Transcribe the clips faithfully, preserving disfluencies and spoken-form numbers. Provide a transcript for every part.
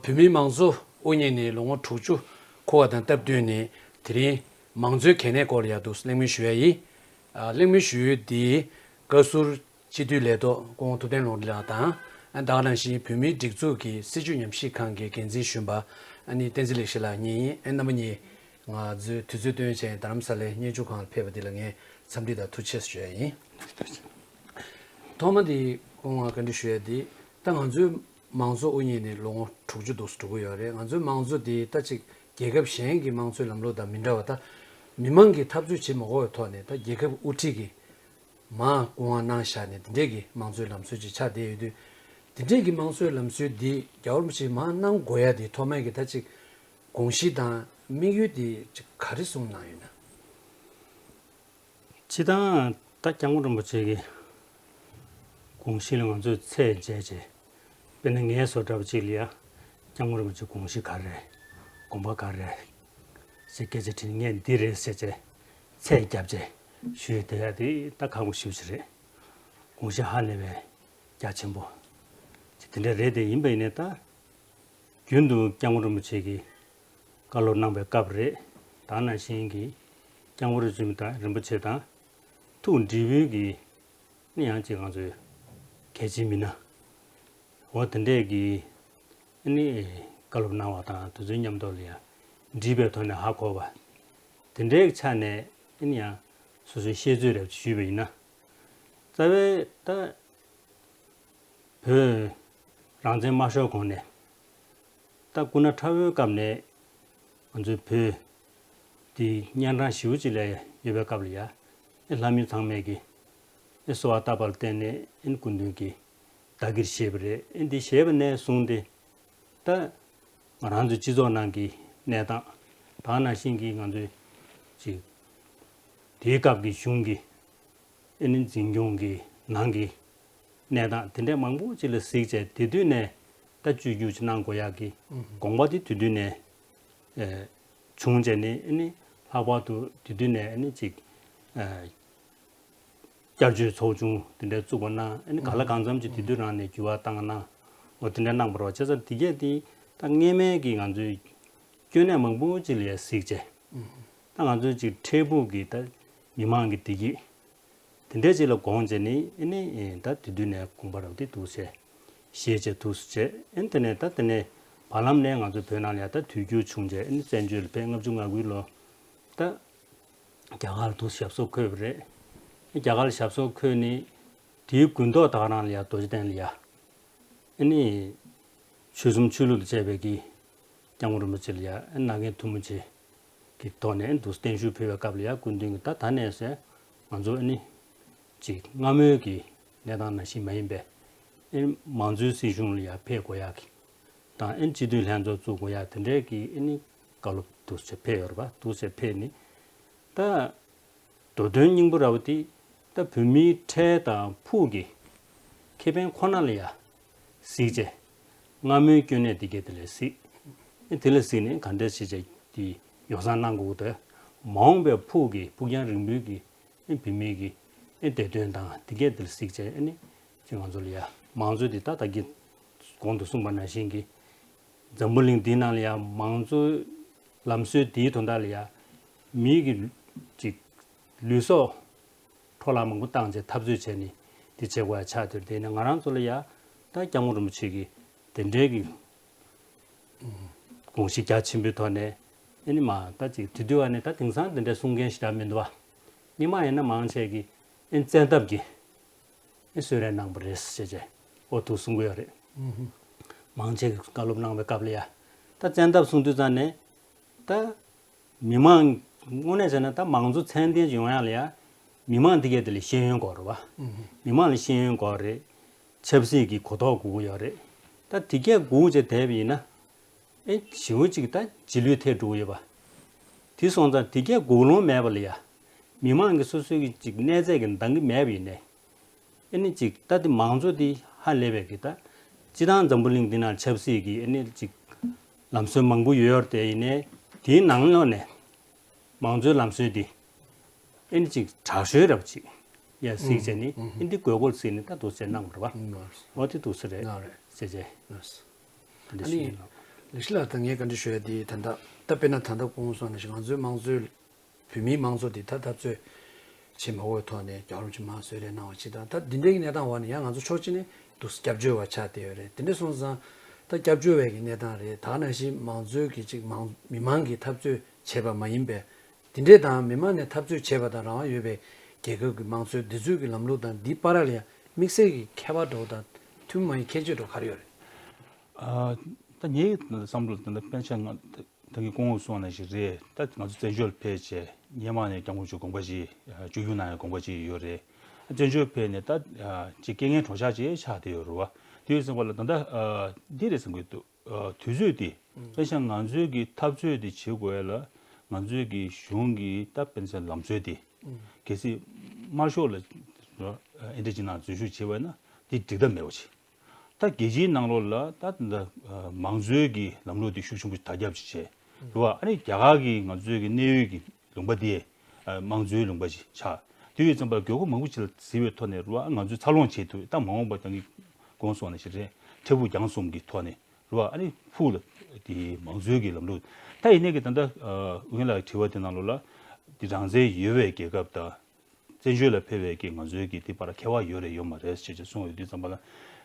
བོད་མིའི་མང་གཙོ་དབུ་བརྙེས་ནས་ལོ་ངོ་དྲུག་ཅུ་འཁོར་བ་དང་སྟབས་བསྟུན་ནས་དེ་རིང་མང་གཙོའི་གལ་གནད་སྐོར་ལ་ཡག་ཏུ་གླེང་མོལ་ཞུ་ཡ་ཡིན། ཨ། གླེང་མོལ་ཞུ་ཡུལ་འདི་བཀའ་ཟུར་སྤྱི་འཐུས་ལས་ཐོག་སྐུ་ངོ་ཐུབ་བསྟན་ལུང་རིགས་ལགས་དང་། ཨ། ད་ག་ནང་བཞིན་བོད་མིའི་སྒྲིག་འཛུགས་ཀྱི་སྲིད་བྱུས་ཉམས་ཞིབ་ཁང་གི་འགན་འཛིན་གཞོན་པ་ཨ་ནི་བསྟན་འཛིན་ལེགས་བཤད་ལགས་གཉིས་ཡིན། ཨ། རྣམ་པ་གཉིས་ང་ཚོས་དུས་ཚོད་བཏོན་བྱས་རྡ་རམ་ས་ལའི་བརྙན་འཕྲིན་ཁང་ལ་ཕེབས་པ་འདི་ལ་ངས་འཚམས་འདྲི་དང་ཐུགས་རྗེ་ཆེ་ཞུ་ཡ་ཡིན། ཐོག་མ་འདི་སྐུ་ངོ་བཀའ་འདྲི་ཞུ་ཡ་འདི། ད་ང་ཚོའི་མང་གཙོ་དབུ་བརྙེས་ནས་ལོ་ངོ་དྲུག་ཅུ་འདུག་འགྲོ་གི་ཡོད་རེད། ང་ཚོའི་མང་གཙོ་འདི་ད་ཅིག་རྒྱལ་ཁབ་གཞན་གྱི་མང་གཙོའི་ལམ་ལུགས་དང་མི་འདྲ་བ། ད་མི་མང་གིས་འཐབ་རྩོད་བྱེད་མ་དགོས་པའི་ཐོག་ནས་ད་རྒྱལ་ཁབ་དབུ་ཁྲིད་ཀྱིས་མར་སྐུ་དབང་གནང་བཞག་ནས་འདི་འདྲས་ཀྱི་མང་གཙོའི་ལམ་སྲོལ་ཅིག་ཆགས་བསྡད་ཡོད་དུས། འདི་འདྲས་ཀྱི་མང་གཙོའི་ལམ་སྲོལ་འདི་རྒྱལ་བ་རིན་པོ་ཆེས་མར་གནང་དགོས་ཡ་འདི་ཐོག་མའི་གི་ད་ཅིག་དགོངས་གཞི་དང་དམིགས་ཡུལ་འདི་ཅིག་ག་རེ་གསུངས་གནང་ཡོད་ན། སྤྱིར་བཏང་ད་སྐྱབས་མགོན་རིན་པོ་ཆེ་གི་དགོངས་གཞི་ལ་ང་ཚོས་ཚད་འཇལ་བྱས། དཔེར་ན་ངའི་བཟོ་འདྲ་པོ་ཅིག་ལ་ཡ། སྐྱབས་མགོན་རིན་པོ་ཆེའི་དགོངས་གཞི་ག་རེ་རེད། དགོངས་པ་ག་རེ་རེད་ཞེས་སྐད་ཆ་དྲིས་ནས་ངས་འདི་རེད་ཟེར་བྱས་ཚད་བརྒྱབ་བྱས་ཞུས་བསྡད་ཡ་དེ་ད་ཁག་པོ་ཞེ་པོ་ཅིག་རེད། དགོངས་གཞི་ཧ་ལས་པའི་རྒྱ་ཆེན་པོ་ཅིག་དེ་འདྲ་རེད། དེ་ཡིན་པ་ཡིན་ནའི་ད། རྒྱུན་དུ་སྐྱབས་མགོན་རིན་པོ་ཆེ་གིས་བཀའ་སློབ་གནང་བའི་སྐབས་རེད། ད་ནང་བཞིན་གྱི་སྐྱབས་མགོན་རིན་པོ་ཆེ་དང་རིན་པོ་ཆེ་དང་ཐུགས་འདྲིས་པོའི་གི་ནི་ཡང་ཅིག་ང་ཚོའི་གལ་ཆེའི་མི་སྣ་འོ་དེ་འདྲས་ཀྱི་ནི་བཀའ་སློབ་གནང་བ་དང་དེ་ཚོའི་མཉམ་དུ་ལ་ཡང་འདྲིས་པའི་ཐོག་ནས་ཧ་གོ་བ། དེ་འདྲའི་ཆ་ནས་ནི་ཡང་སོ་སོའི་བཤད་ཚོད་རེ་ཞུས་པ་ཡིན་ན། རྩ་བའི་ད། བོད་རང་བཙན་མ་ཤོར་གོང་ནས། ད་སྐུ་ན་ཕྲ་བོའི་སྐབས་ནས་ང་ཚོའི་བོད་འདི་གཉན་འཕྲང་ཞེ་པོ་ཅིག་ལ་ཡོད་པའི་སྐབས་ལ་ཡ། ཨེ་ལྷ་མི་ཚང་མས་ཀྱི་ཨེ་གསོལ་བ་བཏབ་པ་ལ་བརྟེན་ནས་ཨེ་སྐུ་མདུན་གྱི་བདག་གིར་བཞེས་པ་རེད། ཨེ་འདི་བཞེས་པ་ནས་བཟུང་སྟེ། ད་ང་རང་ཚོའི་སྤྱི་ཚོགས་ནང་གི་གནས་སྟངས། ད་ག་ནང་བཞིན་གྱི་ང་ཚོའི་ཅིག་དེའི་སྐབས་ཀྱི་གཞུང་གི་ཨེ་ནི་འཛིན་སྐྱོང་གི་ནང་གི་གནས་སྟངས་དེ་འདྲའི་མང་པོ་ཅིག་ལ་གཟིགས་བྱས། དེ་དུས་ནས་ད་བཅོས་བསྒྱུར་ཅིག་གནང་དགོས་ཡག་གི་ཨུ་ཧུ། དགོངས་པ་དེ་དེ་དུས་ནས་ཨེ་བྱུང་བྱས་ནས། ཨེ་ནི་ལྷག་པར་དུ་དེ་དུས་ནས་ཨེ་ནི་ཅིག་ཨེ་བསྐྱར་བཅོས་ཚོགས་ཆུང་དེ་འདྲའི་བཙུགས་པ་གནང་། ཨེ་ནི་གང་ལ་གང་འཚམ་ཅིག་དེ་དུས་རང་ནས་འགྱུར་བ་བཏང་གནང་། འོ་དེ་འདྲ་གནང་བ་རེད་བ། བྱས་ཙང་དེ་གས་དེ་ད་སྔས་མའི་གི་ང་ཚོའི་སྐྱོན་གནད་མང་པོ་ཅིག་ལ་ཡ་གཟིགས་བྱས། ཨུ་ཧུ། ད་ང་ཚོའི་ཅིག་འཕྲལ་ཕུགས་ཀྱི་ད་མི་མང་གི་བདེ་སྐྱིད་དེ་འདྲའི་ཅིག་ལ་དགོངས་བྱས་ནས། ཨེ་ནི་ད་དེ་དུས་ནས་དགོངས་པ་རབ་དེ་འདུག་བྱས། བཞེས་བྱས་ཐུགས་སུ་བྱས། ཨེ་ནི་དེ་ནས་ད་དེ་ནས་བར་ལམ་ནས་ང་ཚོ་བོད་ནང་ལ་ཡ་ད་དུས་འགྱུར་བྱུང་བྱས། ཨེ་ནི་བཙན་བྱོལ་ལ་ཕེབས། ལྔ་བཅུ་ང་དགུའི་ལོ་ད་རྒྱ་གར་དུ་ཞབས་སོར་འཁོད་པ་རེད། རྒྱ་གར་ལ་ཞབས་སོར་འཁོད་ནས་དེའི་དགུན་ཐོག་ད་ག་རང་ལ་ཡ་རྡོ་རྗེ་གདན་ལ་ཡ། ཨེ་ནི་ཆོལ་གསུམ་ཆོས་ལུགས་དང་བཅས་པའི་གི་སྐྱབས་མགོན་རིན་པོ་ཆེ་ལ་ཡ་ཨེ་མནའ་གན་ཐུ་མི་ཆེ་གི་ཐོག་ནས་ཨེ་འདུག་བརྟན་བཞུགས་ཕུལ་བའི་སྐབས་ལ་ཡ། སྐུ་མདུན་གྱིས་ད་ད་ནས་ཟེར་ང་ཚོ་ཨེ་ནི་ཅིག་སྔ་མོའི་གི་གནས་སྟངས་ནང་བཞིན་མ་ཡིན་པའི་ཨེ་མང་གཙོའི་སྲིད་གཞུང་ལ་ཡ་ཕེབས་དགོས་ཡག་གི་དང་། ཨེ་སྤྱི་འཐུས་ལྷན་ཚོགས་བཙུགས་དགོས་ཡ་དེ་འདྲའི་གི་ཨེ་ནི་བཀའ་སློབ་འདུག་སེ་ཕེབས་ཡོད་རེད་པ། འདུག་སེ་ཕེབས་ནི་ད་མདོ་དོན་སྙིང་པོ་ར་བ་དེ་ད་བོད་མིའི་འཕྲལ་དང་ཕུགས་ཀྱི་ཁེ་ཕན་ཁོ་ན་ལ་ཡ་གཟིགས་བྱས། སྔ་མོའི་སྐྱོན་གནད་དེ་གས་དེ་ལ་གཟིགས། ཨེ་དེ་ལ་གཟིགས་ནས་ག་འདྲ་བྱས་བྱས་དེ་ཡོ་བསྲང་གནང་དགོས་འདུག་མ་འོངས་པའི་ཕུགས་ཀྱི་ཕུགས་རྒྱང་རིང་པོའི་གི་ཨེ་བོད་མིའི་གི་ཨེ་བདེ་དོན་དང་དེ་གས་དེ་ལ་གཟིགས་བྱས། ཨེ་ནི་ཅིག་ང་ཚོ་ལ་ཡ་མང་གཙོ་དེ་ད་ད་གིན་གོང་དུ་གསུངས་པ་ནང་བཞིན་གྱི་འཛམ་བུ་གླིང་འདིའི་ནང་ལ་ཡ་མང་གཙོའི་ལམ་སྲོལ་འདིའི་དོན་དག་ལ་ཡ་མིའི་གི་ཅིག་ལུས་སྲོག་འཕྲོ་བརླག་མང་པོ་བཏང་བྱས་འཐབ་རྩོད་བྱས་ནས་དེ་བྱེད་དགོས་ཡ་ཆགས་དེར་བརྟེན་ནས། ང་རང་ཚོ་ལ་ཡ་ད་སྐྱབས་མགོན་རིན་པོ་ཆེ་གི་དེ་འདྲའི་གི་དགོངས་གཞི་རྒྱ་ཆེན་པོའི་ཐོག་ནས། ཨེ་ནི་མ་ད་ཅིག་དེ་དུས་བ་ནས་ད་དེང་སང་དེ་འདྲའི་གསུང་མཁན་ཞེ་དྲག་མི་འདུག་བ། སྔོན་མ་ཡིན་ན་མང་ཆེ་གིས་ཨེ་བཙན་ཐབས་ཀྱིས་ཨེ་གསོལ་རས་གནང་བ་རེད་ཟེར་བྱས་ཨོ་ཐུག་གསུང་གི་ཡོད་རེད། མང་ཆེ་གིས་བཀའ་སློབ་གནང་བའི་སྐབས་ལ་ཡ། ད་བཙན་ཐབས་གསུང་དུས་ཙང་ནས་ད་མི་མང་དངོས་གནས་བྱས་ན་ད་མང་གཙོ་ཚད་ལྡན་ཅིག་ཡོང་ཡ་ལ་ཡ། མི་མང་དེ་གས་དེ་ལ་ཤེས་ཡོན་དགོས་རེད་བ། མི་མང་ལ་ཤེས་ཡོན་དགོས་རེད། ཆབ་སྲིད་ཀྱི་གོ་རྟོགས་དགོས་ཀྱི་ཡོད་རེད། ད་དེ་གས་དགོས་བྱས་བསྡད་པ་ཡིན་ན། ཨེ་ཞེ་པོ་ཅིག་ད་རྗེས་ལུས་ཐེབས་འགྲོ་གི་ཡོད་པ། དེ་སོང་ཙང་དེ་གས་དགོས་ལོང་མེད་པ་ལ་ཡ། མི་མང་གི་སོ་སོའི་གི་ཅིག་གནས་ཚད་ཀྱི་འདང་གི་མེད་པ་ཡིན་ནའི། ཨེ་ནི་ཅིག་ད་དེ་མང་གཙོ་དེ་ཧ་ལས་པའི་གི་ད། སྤྱི་བཏང་འཛམ་བུ་གླིང་འདི་ནང་ཆབ་སྲིད་ཀྱི་ཨེ་ནི་ཅིག་ལམ་སྲོལ་མང་པོ་ཡོད་ཡོད་དེ་ཡིན་ནའི། དེའི་ནང་ལོགས་ནས་མང་གཙོའི་ལམ་སྲོལ་དེ་ཨེ་ནི་ཅིག་དྲག་ཤོས་རབ་ཅིག་ཡ་གཟིགས་བྱས་ནི། ཨེ་འདི་དགོས་མཁོར་གཟིགས་ནི་ད་འདུག་སེ་གནང་བ་རེད་བ། འོ་དེ་འདུག་སེ་རེད་ཟེར་བྱས། འདི་ཨ་ནི་ཞུ་ཡིན་ལགས། ལེགས་བཤད་ལགས། ད་ངས་བཀའ་འདྲི་ཞུ་ཡ་དེ་ད་ལྟ་ད་དཔེར་ན་ད་ལྟ་གོང་སོང་ནང་བཞིན་ང་ཚོའི་དམངས་གཙོའི་བོད་མིའི་དམངས་གཙོ་དེ་ད་འཐབ་རྩོད་བྱེད་མ་དགོས་ཐོག་ནས་རྒྱལ་བ་རིན་པོ་ཆེ་མར་གསོལ་རས་གནང་བ་ཅིག་དང་། ད་འདི་འདྲའི་གི་གནས་སྟངས་འོག་ནས་ཡང་ང་ཚོ་ཕྱོགས་གཅིག་ནས་འདུག་སྐྱབས་བཅོལ་བ་ཆགས་བསྡད་ཡོད་རེད། དེ་འདྲ་སོང་ཙང་ད་སྐྱབས་བཅོལ་བའི་གི་གནས་སྟངས་རེད། ད་ག་ནང་བཞིན་མང་གཙོའི་གི་ཅིག་མང་མི་མང་གི་འཐབ་རྩོད་བྱས་པ་མ་ཡིན་པའི་དེ་འདྲའི་དང་མི་མང་ནས་འཐབ་རྩོད་བྱས་པ་དང་རང་དབང་ཡོད་པའི་རྒྱལ་ཁབ་ཀྱི་དམངས་གཙོའི་འདི་ཚོའི་གི་ལམ་ལུགས་དང་འདི་བར་ལ་ཡང་དམིགས་བསལ་གྱི་ཁྱད་པར་འདྲ་བོ་དང་མཐུན་མ་ཡིན་ཁྱད་ཆོས་འདྲ་བོ་ག་རེ་ཡོད་རེད། ཨ། ད་ངའི་བསམ་བློ་ད་ལྟ་དཔེར་ན་ང་ད་གིན་གོང་དུ་སོང་ནང་བཞིན་རེད། ད་ང་ཚོ་བཙན་བྱོལ་ཕེབས་བྱས་སྔོན་མ་ནས་སྐྱབས་མགོན་མཆོག་དགོངས་པ་བཞེས་བཅར་འདྲི་གནང་ཡ་དགོངས་པ་བཞེས་ཡོད་རེད། བཙན་བྱོལ་ཕེབས་ནས་ད་ཅིག་རྐྱེན་ངན་གྲོགས་ཆགས་ཅིག་ཆགས་བསྡད་ཡོད་རེད་བ། དེ་ཡོད་ཙང་པ་ལ་ད་ལྟ་འདི་རེད་བསམ་གྱི་འདུག་དུས་ཚོད་དེ་དཔེར་ན་ང་ཚོའི་གི་འཐབ་རྩོད་དེ་བྱེད་དགོས་ཡ་ལ་ང་ཚོའི་གི་གཞུང་གི་ད་དཔེར་ན་ལམ་སྲོལ་དེ་གལ་སྲིད་དམར་ཤོག་ལ་ཨེ་འདྲ་ཅིག་ནང་འཛུལ་ཞུགས་བྱས་པ་ན་དེ་འགྲིག་ཐབས་མེད་པ་ཅིག་ད་རྒྱལ་སྤྱིའི་ནང་ལོགས་ལ་ད་ད་མང་གཙོའི་གི་ལམ་ལུགས་དེ་ཤུགས་ཆེན་པོ་དར་ཁྱབ་ཅིག་བྱས་རེད་བ། ཨ་ནི་རྒྱ་གར་གི་ང་ཚོའི་གི་གནས་ཡུལ་གྱི་ལུང་པ་དེ་མང་གཙོའི་ལུང་པ་ཅིག་ཆགས། དེ་ཡོད་ཙང་པ་དགོས་མཁོ་མང་པོ་ཅིག་ལ་གཟིགས་པའི་ཐོག་ནས་རེད་བ། ང་ཚོས་འཚར་ལོངས་བྱེད་ཐུབ། ད་མ་འོངས་པ་ད་གིན་གོང་སོང་ནང་བཞིན་རེད། འཕྲལ་ཕུགས་རྒྱང་གསུམ་གྱི་ཐོག་ནས་རེད་བ། ཨ་ནི་ཕུགས་ལ་དེ་མང་གཙོའི་གི་ལམ་ལུགས། ད་ཡིན་ནའི་གི་ད་ལྟ་ཨུ་ཡོན་ལགས་ཀྱི་དྲི་བ་དེ་ནང་ལོགས་ལ་དེ་རང་བཙན་ཡོད་པའི་རྒྱལ་ཁབ་དང་། བཙན་བྱོལ་ལ་ཕེབས་པའི་གི་ང་ཚོའི་གི་དེ་བར་ཁྱད་པར་ཡོད་རེད་ཡོད་མ་རེད་ཅེས་ཅེས་གསུངས་ཡོད་དུས་ཙམ་པ་ལ།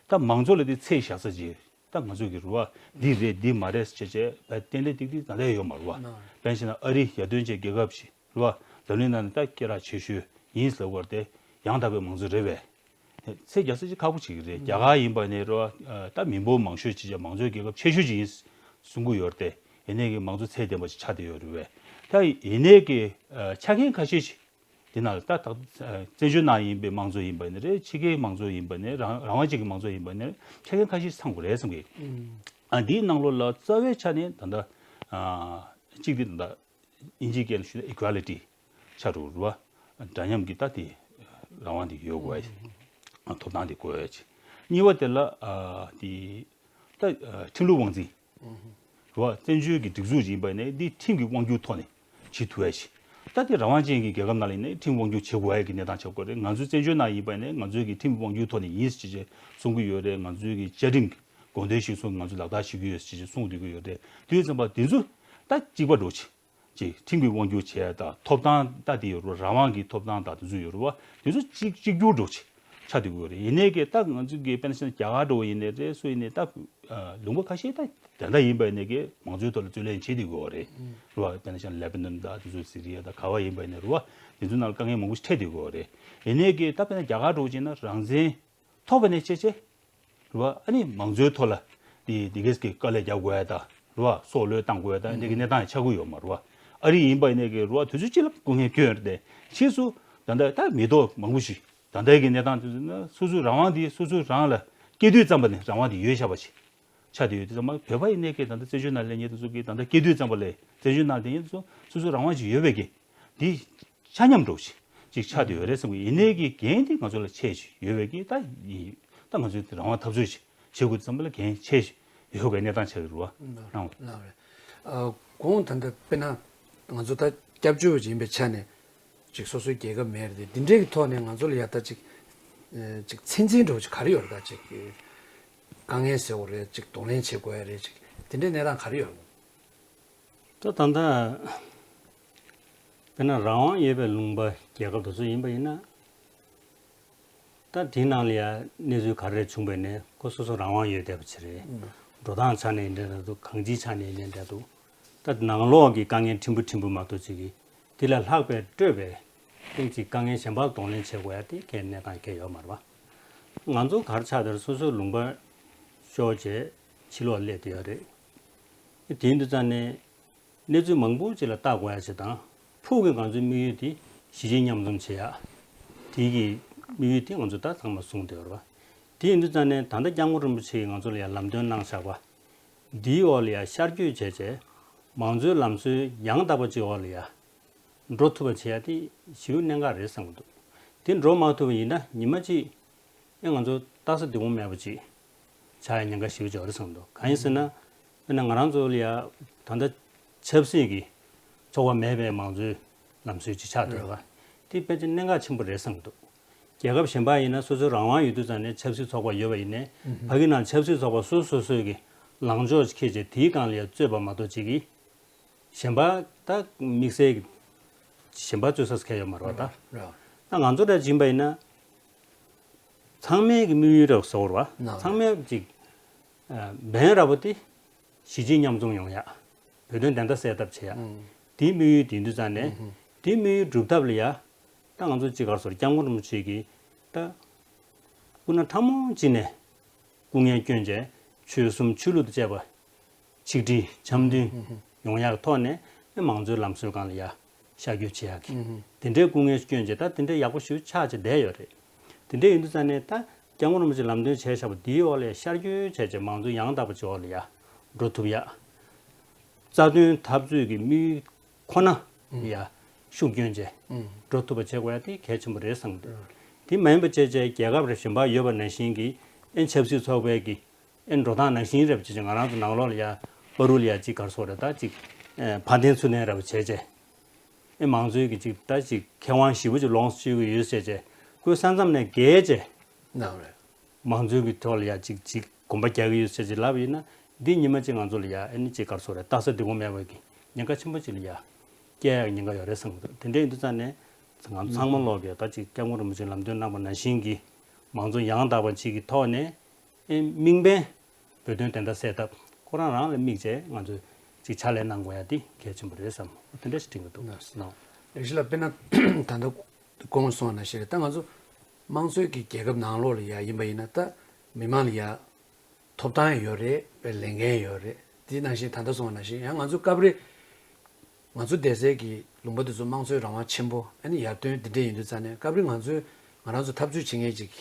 ད་མང་གཙོ་ལ་དེ་ཚད་བཞག་ས་ཅིག་ད་ང་ཚོ་གི་རེད་བ། འདི་རེད་འདི་མ་རེད་ཅེས་ཅེས་བས་གཏན་གཏན་ཏིག་ཏིག་ད་ལྟ་ཡོད་མ་རེད་བ། དཔེར་ན་ཨ་རི་ཡར་ཐོན་ཅན་རྒྱལ་ཁབ་ཞིག་རེད་བ། འཛམ་གླིང་ནང་ནས་ད་སྐད་གྲགས་ཆེ་ཤོས་ཡིན་ཟེར་བར་དེ་ཡང་དག་པའི་མང་གཙོ་རེད་པས། ཚད་རྒྱག་ས་ཅིག་ཁག་པོ་ཅིག་རེད། རྒྱ་གར་ཡིན་པ་ནས་རེད་བ། ད་མི་འབོར་མང་ཤོས་ཅིག་མང་གཙོའི་རྒྱལ་ཁབ་ཆེ་ཤོས་ཅིག་ཡིན་གསུང་གི་ཡོད་རེད་དེ། ཡིན་ནའི་གི་མང་གཙོ་ཚད་ལྡན་པ་ཅིག་ཆགས་བསྡད་ཡོད་རེད་བས། ད་ཡིན་ནའི་གི་ཆ་རྐྱེན་ཁ་ཤས་ཤིག་དེ་ནང་ལ་ད་ད་བཙན་བྱོལ་ནང་ཡིན་པའི་དམངས་གཙོ་ཡིན་པ་ནི་རེད། ཕྱི་རྒྱལ་དམངས་གཙོ་ཡིན་པ་ནི་རང་རང་དབང་ཅན་གྱི་དམངས་གཙོ་ཡིན་པ་ནི་རེད། ཆ་རྐྱེན་ཁ་ཤས་ཚང་དགོས་རེད་བསམ་གི། ཨ། འདིའི་ནང་ལོགས་ལ་རྩ་བའི་ཆ་ནས་ད་ལྟ་ཨ། གཅིག་དེ་ད་ལྟ་དབྱིན་ཇིའི་སྐད་ལ་ཞུས་ན་equality ཆགས་འགྲོ་རེད་བ། འདྲ་མཉམ་གྱི་ད་དེ་རང་དབང་དེ་ཡོད་དགོས་ཡ། ཐོབ་ཐང་དེ་དགོས་ཡ་ཅིག་གཉིས་པ་དེ་ལ་ཨ། དེ་ད་ཨ། ཁྲིམས་ལུགས་དབང་འཛིན། རེད་བ། བཙན་བྱོལ་གྱི་སྒྲིག་འཛུགས་ཡིན་པ་ནས་འདི་ཁྲིམས་ཀྱི་དབང་སྒྱུར་ཐོག་ནས་བྱེད་ཐུབ་ཡ་ཞིག་ད་དེ་རང་དབང་ཅན་གྱི་རྒྱལ་ཁབ་ནང་ལ་ཡིན་ནའི་ཁྲིམས་དབང་སྒྱུར་བྱེད་དགོས་ཡ་གི་གནས་སྟངས་ཆགས་དགོས་རེད། ང་ཚོའི་བཙན་བྱོལ་ནང་ཡིན་པ་ནས་ང་ཚོའི་གི་ཁྲིམས་དབང་སྒྱུར་ཐོག་ནས་ཡིན་ཟེར་བྱས་གསུང་གི་ཡོད་རེད། ང་ཚོའི་གི་བཅའ་ཁྲིམས་ཀྱི་དགོངས་དོན་གཞིར་བཟུང་ང་ཚོས་ལག་བསྟར་བྱེད་ཀྱི་ཡོད་ཟེར་བྱས་གསུང་བསྡད་ཀྱི་ཡོད་རེད། དེ་ཡོད་ཙམ་པ་དེ་ཚོ་ད་གཅིག་པ་འགྲོ་ཆེ། ཅིག་ཁྲིམས་ཀྱི་དབང་སྒྱུར་བྱས་དང་ཐོབ་ཐང་ད་དེ་ཡོད་རུང་རང་དབང་གི་ཐོབ་ཐང་དང་དེ་ཚོ་ཡོད་རུང་བ་དེ་ཚོ་གཅིག་གཅིག་གྱུར་འགྲོ་ཆེ་ཆགས་བསྡད་ཀྱི་ཡོད་རེད། ཡིན་ནའི་གི་ད་ང་ཚོ་གི་དཔེར་ན་ཆ་རྒྱ་གར་འགྲོ་བ་ཡིན་ནའི་རེད། སུ་ཡིན་ནའི་ད་ལུང་པ་ཁ་ཤས་ད་ད་ལྟ་ཡིན་པ་ཡིན་ནའི་གི་མང་གཙོའི་ཐོག་ལ་རྩོད་ལེན་བྱེད་བསྡད་ཀྱི་ཡོད་རེད། རེད་བ། དཔེར་ན་ཆ་ལེ་པ་ནན་དང་དེ་ཚོ་སི་རི་ཡ་དང་ག་བ་ཡིན་པ་ཡིན་ནའི་རེད་བ། དེ་ཚོ་ནང་ལ་དཀའ་ངལ་མང་པོ་ཞིག་འཕྲད་བསྡད་ཀྱི་ཡོད་རེད། ཡིན་ནའི་གི་ད་དཔེར་ན་རྒྱ་གར་འགྲོ་བ་ཡིན་ན་རང་བཙན་ཐོབ་པ་ནས་བྱས་བྱས། རེད་བ། ཨ་ནི་མང་གཙོའི་ཐོག་ལ་དེ་དེ་གས་ཀྱི་དཀའ་ལས་རྒྱག་དགོས་ཡ་ད་རེད་བ། སྲོག་བློས་བཏང་དགོས་ཡ་ད་འདི་གི་གནས་སྟངས་ཆགས་ཀྱི་ཡོད་མ་རེད་བ། ཨ་རི་ཡིན་པ་ཡིན་ནའི་གི་རེད་བ། དུས་ཚོད་གཅིག་ལ་སྐུ་ངལ་སྐྱོན་རེད་དེ། ཕྱིས་སུ་ད་ལྟ་ད་མི་ཐོག་མང་པོ་ཞིག་ད་ལྟའི་གི་གནས་སྟངས་དེ་ཚོ་ན་སོ་སོའི་རང་དབང་དེ་སོ་སོའི་རང་ལ་སྐྱེས་དུས་ཙམ་པ་ནས་རང་དབང་དེ་ཡོད་བཞག་པ་ཞིག་ཆགས་བསྡད་ཡོད་དུས་ཙམ་པ། བོད་པ་ཡིན་ནའི་གི་ད་ལྟ་བཙན་བྱོལ་ནང་སླེབས་མཁན་དེ་ཚོ་གི་ད་ལྟ་སྐྱེས་དུས་ཙམ་པ་ལས་བཙན་བྱོལ་ནང་སླེབས་མཁན་དེ་ཚོ་སོ་སོའི་རང་དབང་ཞིག་ཡོད་པའི་གི་དེ་ཆ་མཉམ་འགྲོ་ཞིག་ཅིག་ཆགས་བསྡད་ཡོད་རེད་བསམ་གི། ཡིན་ནའི་གི་འགན་དེ་ང་ཚོ་ལ་ཆེ་ཞིག་ཡོད་པའི་གི་ད་ཡིན། ད་ང་ཚོས་རང་དབང་འཐབ་རྩོད་ཞིག་བྱེད་དགོས་དུས་ཙམ་པ་ལ་འགན་ཆེ་ཞིག་ཡོད་དགོས་གནས་སྟངས་ཆགས་ཀྱི་རེད་བ། རང་ལགས་རེད། ཨ། གོང་ད་ལྟ་དཔེར་ན་ང་ཚོ་ད་སྐྱབས་བཅོལ་བ་ཅིག་ཡིན་པའི་ཆ་ནས་ཅིག་སོ་སོའི་རྒྱལ་ཁབ་མེད་རེད་དེ། འདི་འདྲའི་གི་ཐོག་ནས་ང་ཚོ་ལ་ཡ་ད་ཅིག་ཨ། ཅིག་ཚད་འཛིན་འདྲ་བོ་ཅིག་ག་རེ་ཡོད་རེད། ད་ཅིག་དཀའ་ངལ་ཟེར་བ་རེད། ཅིག་གདོང་ལེན་བྱེད་དགོས་ཡ་རེད། ཅིག་དེ་འདྲའི་གནས་སྟངས་ག་རེ་ཡོད་རེད། ད་ད་ལྟ་དཔེར་ན་རང་དབང་ཡོད་པའི་ལུང་པ་རྒྱལ་ཁབ་དེ་ཚོ་ཡིན་པ་ཡིན་ན། ད་དེའི་ནང་ལ་ཡ་གནས་ཚུལ་ག་རེ་བྱུང་བ་ཡིན་ནའི་ཁོ་སོ་སོ་རང་དབང་ཡོད་བསྡད་པ་ཅིག་རེད། ཨང་། འགྲོ་སྟངས་ཆ་ནས་ཡིན་འདྲ་འདྲ་འདུག་གང་ཅིའི་ཆ་ནས་ཡིན་འདྲ་འདྲ་འདུག་ད་ནང་ལོགས་ཀྱི་དཀའ་ངལ་ཕྲན་བུ་ཕྲན་བུ་མ་གཏོགས་ཅིག་གིས་དེ་ལས་ལྷག་པའི་སྤྲོས་པའི་སྟེང་ཅིག་དཀའ་ངལ་གཞན་པ་གདོང་ལེན་བྱེད་དགོས་ཡ་དེ་གའི་གནས་སྟངས་གའི་ཡོད་མ་རེད་པ། ང་ཚོ་ག་རེ་ཆགས་བསྡད་རེད། སོ་སོའི་ལུང་པ་ཤོར་བྱས་ཕྱི་ལོགས་སླེབས་བསྡད་ཡོད་རེད། དེ་ཡིན་དུས་ཙང་ནས། གནས་ཚུལ་མང་པོ་ཅིག་ལ་བལྟ་དགོས་ཡ་ཅིག་དང་། ཕུགས་ཀྱི་ང་ཚོའི་དམིགས་ཡུལ་དེ་གཞིས་བྱེས་མཉམ་འཛོམས་བྱེད་ཡ། དེ་གི་དམིགས་ཡུལ་དེ་ང་ཚོས་ད་ཚང་མ་བཟུང་བསྡད་ཡོད་རེད་པ། དེ་ཡིན་དུས་ཙང་ནས་ད་ལྟ་སྐྱབས་མགོན་རིན་པོ་ཆེ་གིས་ང་ཚོ་ལ་ཡ་ལམ་སྟོན་གནང་བཞག་པ། འདིའི་འོག་ལ་ཡ་ཤར་བསྐྱོད་བྱས་བྱས། མང་གཙོའི་ལམ་སྲོལ་ཡང་དག་པ་ཅིག་འོག་ལ་ཡ་འགྲོ་ཐུབ་པ་བྱེད་ཡ་དེ་ཞེ་པོ་གནད་འགག་རེད་བསམ་གྱི་འདུག་དེ་འགྲོ་མ་ཐུབ་པ་ཡིན་ན་ཉི་མ་གཅིག་ཨེ་ང་ཚོ་རྟགས་གསལ་བདེ་པོ་མེད་པ་ཅིག་ཆགས་ཡ་ཉེན་ཁ་ཞེ་པོ་ཅིག་ཡོད་རེད་བསམ་གྱི་འདུག་གང་ཡིན་ཟེར་ན། དཔེར་ན་ང་རང་ཚོ་ལ་ཡ་ད་ལྟ་ཆབ་སྲིད་ཀྱི་ཚོགས་པ་མེད་པའི་མང་གཙོའི་ལམ་སྲོལ་ཅིག་ཆགས་བསྡད་པ། དེ་དཔེ་ཆ་གནད་འགག་ཆེན་པོ་རེད་བསམ་གྱི་འདུག་རྒྱལ་ཁབ་གཞན་པ་ཡིན་ན་སོ་སོའི་རང་དབང་ཡོད་དུས་ཙང་ནས་ཆབ་སྲིད་ཚོགས་པ་ཡོད་པ་ཡིན་ནའི། ཕ་གི་ནང་ཆབ་སྲིད་ཚོགས་པ་སོ་སོ་སོའི་གི་ ལངས་ཕྱོགས་ཅིག་འཁྱེར་བྱས་དེའི་སྒང་ལ་ཡ་རྩོད་པ་མ་གཏོགས་ཅིག་གིས་གཞན་པ་ད་དམིགས་བསལ་གྱི་གཞན་པ་རྩོད་ས་གལ་ཡོད་མ་རེད་པ་ད། རེད། ད་ང་ཚོ་འདྲ་ཅིག་ཡིན་པ་ཡིན་ན། ཚང་མའི་གི་དམིགས་ཡུལ་རེད་བཟོ་བར་བ། ན་ཚང་མས་ཅིག་ཨ་འབེན་ར་བོ་དེ་གཞིས་བྱེས་མཉམ་འཛོམས་ཡོང་ཡ། བོད་དོན་བདེན་མཐའ་གསལ་ཐབས་བྱེད་ཡ། ཨང་། དེའི་དམིགས་ཡུལ་དེ་ཡིན་དུས་ཙང་ནས། ཨང་། དེའི་དམིགས་ཡུལ་སྒྲུབ་ཐབས་ལ་ཡ། ད་ང་ཚོ་ཅིག་ག་རེ་ཟེར་སྐྱབས་མགོན་རིན་པོ་ཆེ་གིས་ད་སྐུ་ན་ཕྲ་མོ་ཅིག་ནས་སྐུ་ངལ་བསྐྱོན་བྱས་ཆོལ་གསུམ་ཆོས་ལུགས་དང་བཅས་པ། ཆིག་སྒྲིལ་འཆམ་མཐུན་ཡོང་ཡག་ཐོག་ནས་མང་གཙོའི་ལམ་སྲོལ་སྒང་ལ་ཡ་ཤར་བསྐྱོད་བྱེད་ཡག་གི་དེ་འདྲའི་སྐུ་ངལ་བསྐྱོན་བྱས་ད་དེ་འདྲའི་ཡག་པོ་ཞེ་པོ་ཆགས་བྱས་བསྡད་ཡོད་རེད། དེ་འདྲ་ཡིན་དུས་ཙང་ནས་ད་སྐྱབས་མགོན་རིན་པོ་ཆེ་ལམ་སྟོན་བྱས་བཞག་པ་འདིའི་འོག་ལ་ཡ་ཤར་བསྐྱོད་བྱས་བྱས་མང་གཙོ་ཡང་དག་པ་ཅིག་འོག་ལ་ཡ་འགྲོ་ཐུབ་ཡ། རྩ་དོན་འཐབ་རྩོད་ཀྱི་དམིགས་ཡུལ་ཁོ་ན་ཡ་ཤུགས་བསྐྱོན་བྱས་འགྲོ་ཐུབ་པ་བྱེད་དགོས་ཡ་དེ་གལ་ཆེན་པོ་རེད་བསམ་གི་འདུག་དེ་མ་ཡིན་པ་བྱས་བྱས་རྒྱལ་ཁབ་རེ་གཞན་པ་ཡོད་པ་ནང་བཞིན་གྱི་ཨེ་ཆབ་སྲིད་ཚོགས་པའི་གི་ཨེ་འགྲོ་སྟངས་ནང་བཞིན་རེད་པ་ཅེས་ང་རང་ཚོ་ནང་ལོགས་ལ་ཡ་བར་དུ་ལ་ཡ་ཅིག་ག་རེ་ཟེར་དགོས་རེད་ད་ཅིག་ཨེ་ཕར་འཐེན་ཚུར་འཐེན་རེད་པ་བྱས་བྱས་ཨེ་མང་གཙོའི་གི་ཅིག་ད་ཅིག་ཁེ་དབང་ཞེ་པོ་ཅིག་ལོངས་སུ་སྤྱོད་ཀྱི་ཡོད་ཟེར་བྱས་ཁོའི་ས་མཚམས་ནས་བརྒལ་བྱས་ནའང་རེད། མང་གཙོའི་གི་ཐོག་ལ་ཡ་ཅིག་ཅིག་གོམ་པ་རྒྱག་གི་ཡོད་ཟེར་བྱས་ལབ་ཡིན་ན་འདི་ཉི་མ་ཅིག་ང་ཚོ་ལ་ཡ་ཨེ་ནི་ཅིག་ག་རེ་ཟེར་དགོས་རེད་ལྟ་ས་འདི་གོ་མེད་པ་གི་ཉེན་ཁ་ཆེན་པོ་ཅིག་ལ་ཡ་སྐྱེལ་ཡག་ཉེན་ཁ་ཡོད་རེད་བསམ་གི་འདུག་དེ་འདྲ་ཡིན་དུས་ཙང་ནས་ང་ཚོ་ཚང་མ་ལོག་གི་ད་ཅིག་སྐྱབས་མགོན་རིན་པོ་ཆེས་ལམ་སྟོན་གནང་པ་ནང་བཞིན་གྱི་མང་གཙོ་ཡང་དག་པ་ཅིག་གི་ཐོག་ནས། ཨེ་དམིགས་འབེན། བོད་དོན་བདེན་མཐའ་གསལ་ཐབས་ཁོ་རང་རང་ལ་དམིགས་བྱས་ང་ཚོས་ཅིག་ཕྱག་ལས་གནང་དགོས་ཡ་དེ་གལ་ཆེན་པོ་རེད་བསམ་དེ་འདྲ་ཞིག་དྲན་གྱི་འདུག་ལགས་སོ། ལགས་སོ། ལེགས་བཤད་ལགས་དཔེར་ན་ད་ལྟ་གོང་གསུངས་པ་ནང་བཞིན་རེད་ད་ང་ཚོ་དམངས་གཙོའི་གི་རྒྱལ་ཁབ་ནང་ལོགས་ལ་ཡ་ཡིན་པ་ཡིན་ན་ད་མི་མང་ལ་ཡ་ཐོབ་ཐང་ཡོད་རེད་ལས་འགན་ཡོད་རེད་དེ་ནང་བཞིན་ད་ལྟ་གསུངས་པ་ནང་བཞིན་ཡང་ང་ཚོ་སྐབས་རེ་ང་ཚོ་བསྡད་སའི་གི་ལུང་པ་དེ་ཚོ་དམངས་གཙོའི་རང་དབང་ཆེན་པོ་ཨ་ནི་ཡར་ཐོན་དེ་འདྲ་ཡིན་དུས་ཙང་ནས་སྐབས་རེ་ང་ཚོས་ང་རང་ཚོ་འཐབ་རྩོད་བྱེད་མཁན་ཅིག་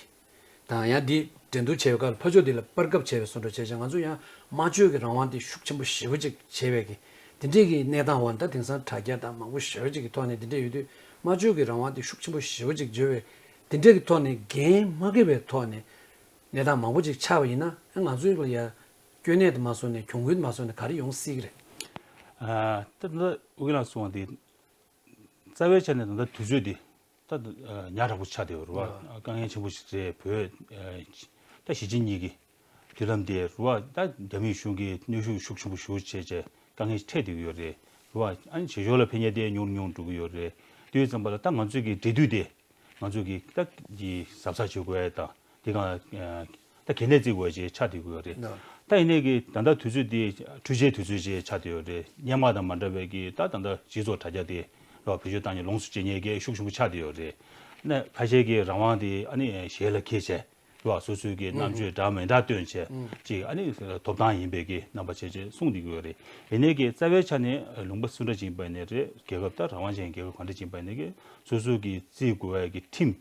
དང་ཡང་འདི་འགྲན་བསྡུར་བྱས་པའི་སྐབས་ལ་ཕར་ཕྱོགས་འདི་ལ་སྤར་ཁབ་བྱས་པའི་བཟོ་འདྲ་བྱས་ཙང་ང་ཚོ་ཡང་སྨྲ་བརྗོད་ཀྱི་རང་དབང་འདི་ཤུགས་ཆེན་པོ་ཞེ་པོ་ཅིག་བྱས་པའི་གི་དེ་འདྲས་ཀྱི་གནས་སྟངས་འོག་ད་དེང་སང་དྲ་རྒྱ་དང་མང་པོ་ཞེ་པོ་ཅིག་གི་ཐོག་ནས་དེ་འདྲས་ཡོད་དུས་སྨྲ་བརྗོད་ཀྱི་རང་དབང་འདི་ཤུགས་ཆེན་པོ་ཞེ་པོ་ཅིག་འཇོལ་བའི་དེ་འདྲས་ཀྱི་ཐོག་ནས་འགན་མ་འཁྱེར་བའི་ཐོག་ནས་གནས་སྟངས་མང་པོ་ཅིག་ཆགས་པ་ཡིན་ན་ང་ཚོའི་ལ་ཡ་སྐྱོན་གནས་དུ་མ་སོང་ནས་གྱོང་གུན་དུ་མ་སོང་ནས་ག་རེ་ཡོང་སྲིད་ཀྱི་རེད། ཨ་ད་ད་ཨོ་རྒྱན་ལགས་གསུངས་པ་འདི། རྩ་བའི་ཆ་ནས་ད་ལྟ་དུས་ཚོད་འདི་ད་ཉག་ཕྲ་པོ་ཆགས་བསྡད་ཡོད་རེད་བ། ཨ། དཀའ་ངལ་ཆེན་པོ་ཞིག་རེད་བོད་ད་གཞིས་བྱེས་གཉིས་ཀྱི་མདུན་ལམ་དེ་རེད་བ། ད་རྒྱ་མིའི་གཞུང་གིས་གནོན་ཤུགས་ཤུགས་ཆེན་པོ་ཞེ་པོ་བྱས་བྱས་དཀའ་ངལ་འཕྲད་བསྡད་ཀྱི་ཡོད་རེད་བ། ཨ་ནི་བྱེས་སྐྱོང་ལ་ཕན་ཉེ་དེ་ཉུང་ཉུང་འགྲོ་གི་ཡོད་རེད། དེ་ཡོད་ཙམ་པ་ལ་ད་ང་ཚོས་ཀྱི་འབྲེལ་མཐུད་དེ་ང་ཚོས་ཀྱི་ད་ཀྱི་གཟབ་གཟབ་བྱེད་དགོས་ཡ་དང་། དེ་གང་ད་གལ་གནད་བརྩི་དགོས་ཅེས་ཆགས་བསྡད་ཀྱི་ཡོད་རེད། ད་ཡིན་ནའི་གི་ད་ལྟ་དུས་ཚོད་དེ་འཕྲུལ་ཆས་དུས་ཚོད་ཅེས་ཆགས་བསྡད་ཡོད་རེད། སྔོན་མ་དང་མ་འདྲ་བའི་གི་ད་ད་ལྟ་སྤྱི་ཚོགས་དྲ་རྒྱ་དེ་ལ་བེད་སྤྱོད་བཏང་ནས་ལོངས་སུ་སྤྱད་མཁན་གྱི་ཤུགས་ཆེན་པོ་ཆགས་བསྡད་ཡོད་རེད། ན་ཁ་ཤས་ཀྱི་རང་དབང་དེ་ཨ་ནི་ཞལ་ལ་འཁྱེར་བྱས་ལ་སོ་སོའི་གི་རྣམ་དཔྱོད་འདྲ་མི་འདྲ་བཏོན་བྱས་ཅིག་ཨ་ནི་ཐོབ་ཐང་ཡིན་པའི་གི་རྣམ་པ་བྱས་བྱས་གསུངས་བསྡད་ཀྱི་ཡོད་རེད། ཡིན་ནའི་གི་རྩ་བའི་ཆ་ནས་ལུང་པ་སུ་འདྲ་ཅིག་ཡིན་པ་ཡིན་ནའི་རེད། རྒྱལ་ཁབ་ད་རང་དབང་ཅན་རྒྱལ་ཁབ་གང་འདྲ་ཅིག་ཡིན་པ་ཡིན་ནའི་གི་སོ་སོའི་གི་བརྩི་དགོས་པའི་གི་ཁྲིམས།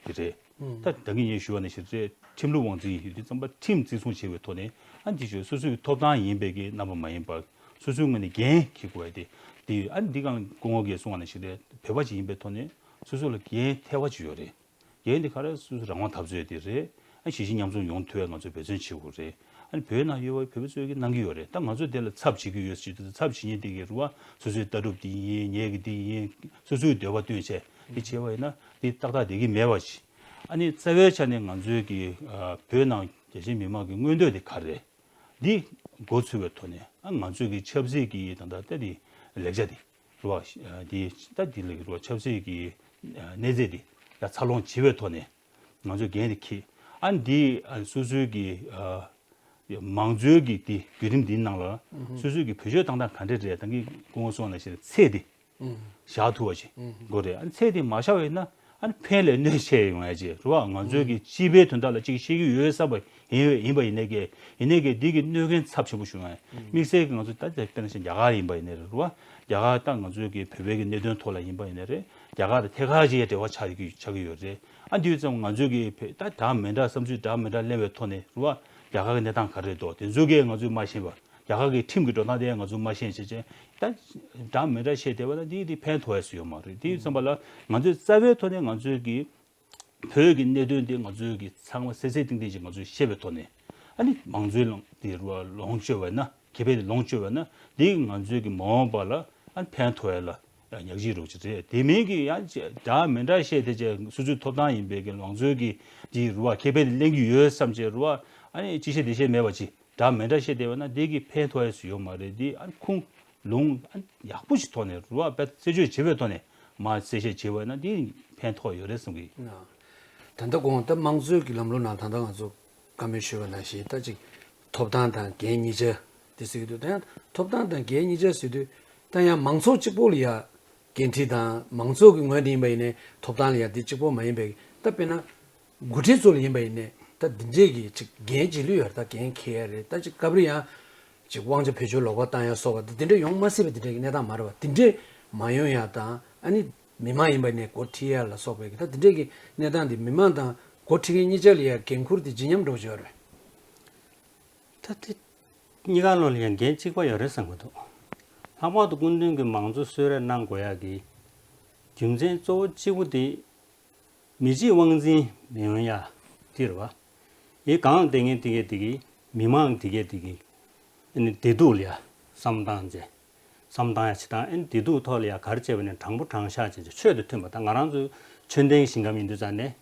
དེ་རེད། ད་ད་གིན་ངས་ཞུས་པ་ནང་བཞིན་རེད། ཁྲིམས་ལུགས་དབང་འཛིན་ཡོད་དུས་ཙམ་པ་ཁྲིམས་བརྩི་སྲུང་བྱེད་པའི་ཐོག་ནས་ཨ་འདི་ཞུ་སོ་སོའི་ཐོབ་ཐང་ཡིན་པའི་གི་རྣམ་པ་མ་ཡིན་པ། སོ་སོའི་ངོས་ནས་འགན་འཁྱེར་དགོས་ཡ་དེ། དེ་ཨ་འདི་གང་སྐུ་ངོ་གིས་གསུངས་པ་ནང་བཞིན་རེད། བོད་པ་ཞིག་ཡིན་པའི་ཐོག་ནས་སོ་སོ་ལ་འགན་ཐེ་བ་ཅིག་ཡོད་རེད། འགན་དེ་ག་རེ་སོ་སོ་རང་དབང་འཐབ་རྩོད་དེ་རེད། ཨ་གཞིས་བྱེས་མཉམ་འཛོམས་ཡོང་ཐུབ་ཡ་ང་ཚོས་འབད་བརྩོན་བྱེད་དགོས་རེད། ཨ་ནི་བོད་ནང་ཡོད་པའི་བོད་པ་ཚོས་ཀྱི་གནང་གི་ཡོད་རེད། ད་ང་ཚོ་དེ་ལ་ཚབ་བྱེད་ཀྱི་ཡོད་ཟེར་དུས་ཚབ་བྱེད་མཁན་དེ་གི་རུ་བ་སོ་སོའི་ལྟ་གྲུབ་དེ་ཡིན། ངེད་ཀྱི་དེ་ཡིན། སོ་སོའི་འདོད་པ་བཏོན་བྱས་དེ་བྱས་པ་ཡིན་ན་དེ་ཏག་ཏག་བསྡད་ཀྱི་མེད་པ་ཅིག་ཨ་ནི་རྩ་བའི་ཆ་ནས་ང་ཚོའི་གི་ཨ་བོད་ནང་རྒྱ་ཆེའི་མི་མང་གི་མངོན་འདོད་དེ་ག་རེ་རེད། འདི་འགོ་ཚུགས་པའི་ཐོག་ནས་ཨ་ང་ཚོའི་གི་ཆབ་སྲིད་ཀྱི་ད་ལྟ་ལྟ་དེ་ལེགས་ཆ་དེ་རུ་བ་ཨ་དེ་ད་དེ་ལ་རུ་བ་ཆབ་སྲིད་ཀྱི་ཨ་གནས་ཚད་དེ་ཡ་འཚར་ལོངས་བྱེད་པའི་ཐོག་ནས། ང་ཚོས་འགན་དེ་འཁྱེར། ཨ་འདི་ཨ་སོ་སོའི་གི་ཨ་མང་གཙོའི་གི་དེ་བརྒྱུད་རིམ་འདིའི་ནང་ལ་སོ་སོའི་གི་བེད་སྤྱོད་བཏང་སྟངས་ག་འདྲ་རེད། ད་གིན་སྐུ་ངོ་གསུངས་ནང་བཞིན་ཚད་དེ་བཞག་ཐུབ་པ་ཞིག་དགོས་རེད། ཨ་ཚད་དེ་མ་བཞག་པ་ཡིན་ན་ཨ་ཕན་ལས་གནོད་ཆེ་ཡོང་ཡ་ཅིག་རེད་བ། ང་ཚོའི་གི་སྤྱི་པའི་དོན་དག་ལ་ཅིག་བཤད་ཀྱི་ཡོད་བསམ་པ་ཡིན་ཡིན་པ་ཡིན་ནའི་གི་ཡིན་ནའི་གི་འདི་གི་གནོད་སྐྱོན་ཚབས་ཆེན་པོ་བྱུང་ཡ། དམིགས་བསལ་གི་ང་ཚོ་ད་དཔེར་ན་ཆ་རྒྱ་གར་ཡིན་པ་ཡིན་ནའི་རེད་བ། རྒྱ་གར་ད་ང་ཚོའི་གི་བོད་པའི་གི་གནད་དོན་ཐོག་ལ་ཡིན་པ་ཡིན་ནའི་རེད། རྒྱ་གར་དང་ཐད་ཀར་ཅིག་འབྲེལ་བ་ཆགས་ཀྱི་ཆགས་ཀྱི་ཡོད་རེད། ཨ་འདི་ཡོད་ཙང་ང་ཚོས་ཀྱི་བོད་ད་འདྲ་མི་འདྲ་བསམ་ཚུལ་འདྲ་མི་འདྲ་གླེང་བའི་ཐོག་ནས་རུ་བ་རྒྱ་གར་གྱི་གནས་སྟངས་ག་རེ་འདུག་དེ་ཚོ་གས་ང་ཚོས་མ་ཤེས་པ། རྒྱ་གར་གྱི་ཁྲིམས་ཀྱི་འགྲོ་སྟངས་དེ་ང་ཚོས་མ་ཤེས་བྱས་བྱས་ད་འདྲ་མི་འདྲ་བཤད་བསྡད་པ་ན་འདི་འདི་ཕན་ཐོགས་ཡ་སུ་ཡོད་མ་རེད། དེ་ཡོད་ཙམ་པ་ལ་ང་ཚོས་རྩ་བའི་ཐོག་ནས་ང་ཚོས་ཀྱི་བོད་ཀྱི་གནད་དོན་དེ་ང་ཚོས་ཀྱི་ཚང་མ་གསལ་གསལ་ཏིང་ཏིང་ཅིག་ང་ཚོས་ཤེས་པའི་ཐོག་ནས་ཨ་ནི་མང་གཙོའི་ལངས་དེ་རུ་བ་ལོངས་སྤྱོད་པ་ན། ཁེ་ཕན་དེ་ལོངས་སྤྱོད་པ་ན་འདི་ང་ཚོའི་གི་མ་འོངས་པ་ལ་ཨ་ཕན་ཐོགས་ཡ་ལ་ཡང་ཉག་གཅིག་རོགས་ཅིག་རེད། དེ་མིན་གི་ཡང་འདྲ་མི་འདྲ་བཤད་དེ་བྱས་སོ་སོའི་ཐོབ་ཐང་ཡིན་པའི་གི་ལང་ཚོའི་གི་འདི་རུ་བ་ཁེ་ཕན་དེ་ལེན་གི་ཡོད་བསམ་བྱས་རུ་བ་ཨ་ནི་ཅི་བཤད་དེ་བཤད་མེད་པ་ཅིག་ འདྲ་མི་འདྲ་བཤད་བསྡད་པ་ན་དེ་གི་ཕན་ཐོགས་ཡ་སུ་ཡོད་མ་རེད། དེ་ཨ་ཁུངས་ལུང་ཨ་ཡག་པོ་ཞིག་ཐོག་ནས་རུ་བ་དཔེ་རྩད་གཅོད་བྱེད་པའི་ཐོག་ནས་མ་གསལ་བཤད་བྱེད་པ་ན་དེ་ཕན་ཐོགས་ཡོད་རེད་བསམ་གི། ད་ལྟ་དགོངས་ད་དམངས་གཙོའི་གི་ལམ་ལུགས་ནང་ད་ལྟ་ང་ཚོ་བཀའ་མོལ་ཞུས་པ་ནང་བཞིན་ད་ཅིག་ཐོབ་ཐང་དང་འགན་གཉིས་ཆ་དེ་ཟེར་གི་འདུག་ད་ཡང་ཐོབ་ཐང་དང་འགན་གཉིས་ཆ་ཟེར་དུས་ད་ཡང་མང་ཚོགས་གཅིག་པོ་ལ་ཡ་འགན་འཁྲི་དང་མང་ཚོགས་ཀྱི་ངོས་ནས་ཡིན་པ་ཡིན་ནའི་ཐོབ་ཐང་ལ་ཡ་འདི་གཅིག་པོ་མ་ཡིན་པའི་ད་དཔེར་ན། འགོ་ཁྲིད་ཚོ་ལ་ཡིན་པ་ཡིན་ནའི་ད་འདི་འདྲས་ཀྱི་ཅིག་འགན་ལྗིད་ལུས་ཡོད་རེད། ད་འགན་འཁྱེར་ཡ་རེད། ད་ཅིག་སྐབས་རེ་ཡང་ཅིག་དབང་ཆ་བེད་སྤྱོད་ལོག་པ་བཏང་ཡ་སོགས་པ་ད་འདི་འདྲས་ཡོང་མ་སྲིད་པ་འདི་འདྲས་ཀྱི་གནས་སྟངས་མ་རེད་བ། འདི་འདྲས་མ་ཡོང་ཡ་དང་ཨ་ནི་མི་མང་ཡིན་པ་ནས་འགོ་ཁྲིད་ཡ་ལ་སོགས་པའི་ད་འདི་འདྲས་ཀྱི་གནས་སྟངས་འདི་མི་མང་དང་འགོ་ཁྲིད་མཁན་གཉིས་ཆ་ལ་ཡ་འགན་འཁུར་འདི་ཇི་སྙམ་འགྲོ་བཞིན་ཡོད་རེད། ད་དེ་གཉིས་ཀ་ལོ་ལ་ཡང་འགན་གཅིག་པ་ཡོད་རེད་བསམ་གི་འདུག་ལྷག་པར་དུ་སྐུ་མདུན་གྱི་མང་གཙོ་གསོལ་རས་གནང་དགོས་ཡ་གི་རྒྱུ་མཚན་གཙོ་བོ་གཅིག་པུ་དེ། མི་གཅིག་དབང་འཛིན་མི་ཡོང་ཡ་དེ་རེད་བ། ཡི་གང་ལ་བསྡད་མཁན་དེ་གས་དེ་གས་མི་མང་དེ་གས་དེ་གས་ཨ་ནི་བདེ་སྡུག་ལ་ཡ་བསམ་བཏང་བྱས། བསམ་བཏང་ཡ་བྱེད་སྟངས་ཨ་ནི་བདེ་སྡུག་ཐོག་ལ་ཡ་ག་རེ་བྱས་པ་ནས་དྲང་པོ་དྲང་བཞག་བྱས་བྱས་ཆོས་དང་མཐུན་པ། ད་ང་རང་ཚོའི་ཆོས་ལྡན་ཞིང་ཁམས་ཡིན་དུས་ཙང་ནས་